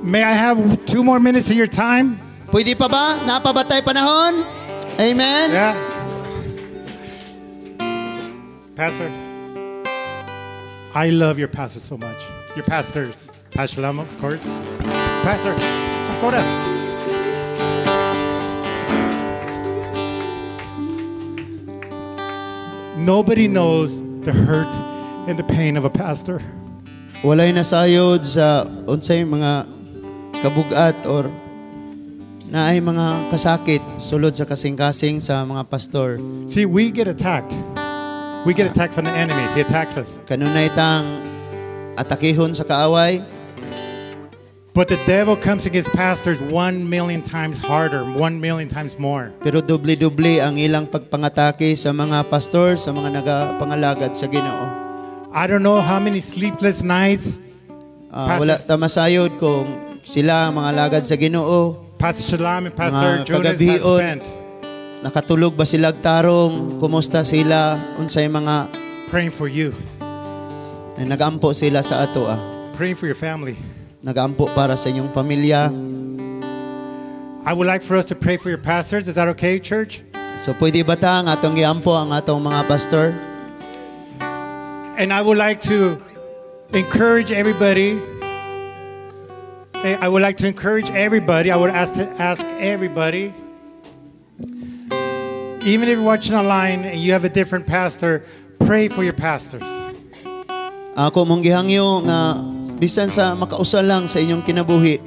May I have 2 more minutes of your time? Pwede pa ba? Naa pa ba tay panahon? Amen. Yeah. Pastor, I love your pastor so much. Your pastors. Pastor Lama, of course. Pastor, Pastora. Nobody knows the hurts and the pain of a pastor. Walay nasayod sa unsay mga kabugat or naay mga kasakit sulod sa kasing-kasing sa mga pastor. See, we get attacked. We get attacked from the enemy. He attacks us. Kanunay tang atakihon sa kaaway, But the devil comes against pastors 1 million times harder, 1 million times more. Pero doble-doble ang ilang pagpangatake sa mga pastor, sa mga nagapangalagad sa Ginoo. I don't know how many sleepless nights Wala ta masayod kung sila ang mga alagad sa Ginoo, Pastor Shalam and Pastor mga Jonas have kagabion. Spent Nakatulog ba sila og tarong, kumusta sila, unsay mga praying for you, ay nagampo sila sa ato ah. praying for your family. Nagampo para sa inyong pamilya. I would like for us to pray for your pastors. Is that okay, church? So pwede ba ta ang atong giampo ang atong mga pastor? And I would like to encourage everybody. I would like to encourage everybody. I would ask everybody, even if you're watching online and you have a different pastor, pray for your pastors. Ako mong gihangyo nga bisan sa makausa lang sa inyong kinabuhi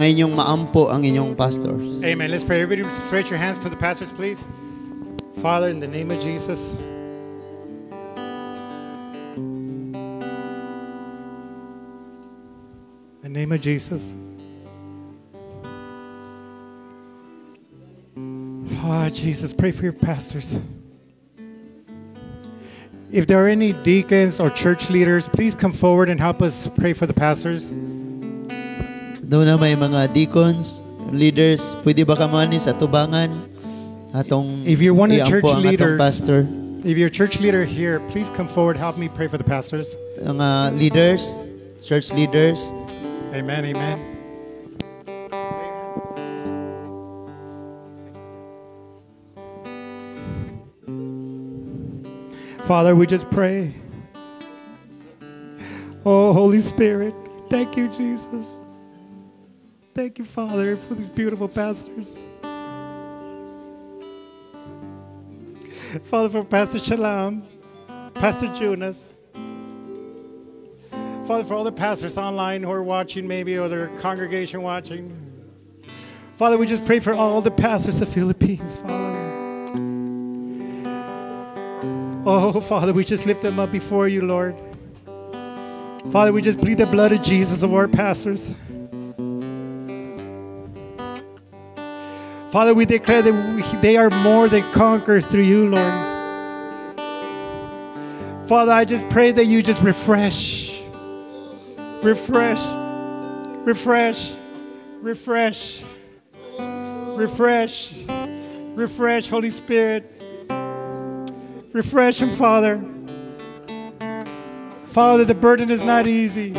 nga inyong maampo ang inyong pastors. Amen. Let's pray. Everybody, stretch your hands to the pastors, please. Father, in the name of Jesus. In the name of Jesus. Ah, Jesus, pray for your pastors. If there are any deacons or church leaders, please come forward and help us pray for the pastors. Duna may mga deacons, leaders, pwede ba kamo ani sa tubangan atong If you're one of the iampo church ang atong leaders, pastor? If you're a church leader here, please come forward. Help me pray for the pastors. Mga leaders, church leaders. Amen. Amen. Father, we just pray. Oh, Holy Spirit, thank you, Jesus. Thank you, Father, for these beautiful pastors. Father, for Pastor Shalom, Pastor Jonas. Father, for all the pastors online who are watching, maybe, or their congregation watching. Father, we just pray for all the pastors of Philippines, Father. Oh, Father, we just lift them up before you, Lord. Father, we just plead the blood of Jesus over our pastors. Father, we declare that they are more than conquerors through you, Lord. Father, I just pray that you just refresh, refresh, refresh, refresh, refresh, refresh, Holy Spirit. Refresh him, Father. Father, the burden is not easy.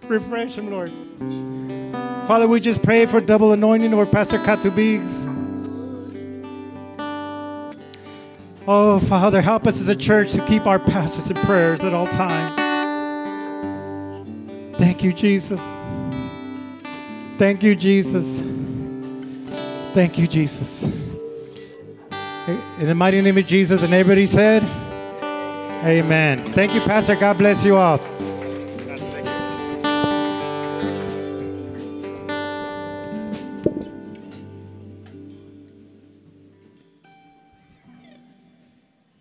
Refresh him, Lord. Father, we just pray for double anointing over Pastor Katubigs. Oh, Father, help us as a church to keep our pastors in prayers at all times. Thank you, Jesus. Thank you, Jesus. Thank you, Jesus. In the mighty name of Jesus, and everybody said, amen. Thank you, Pastor. God bless you all.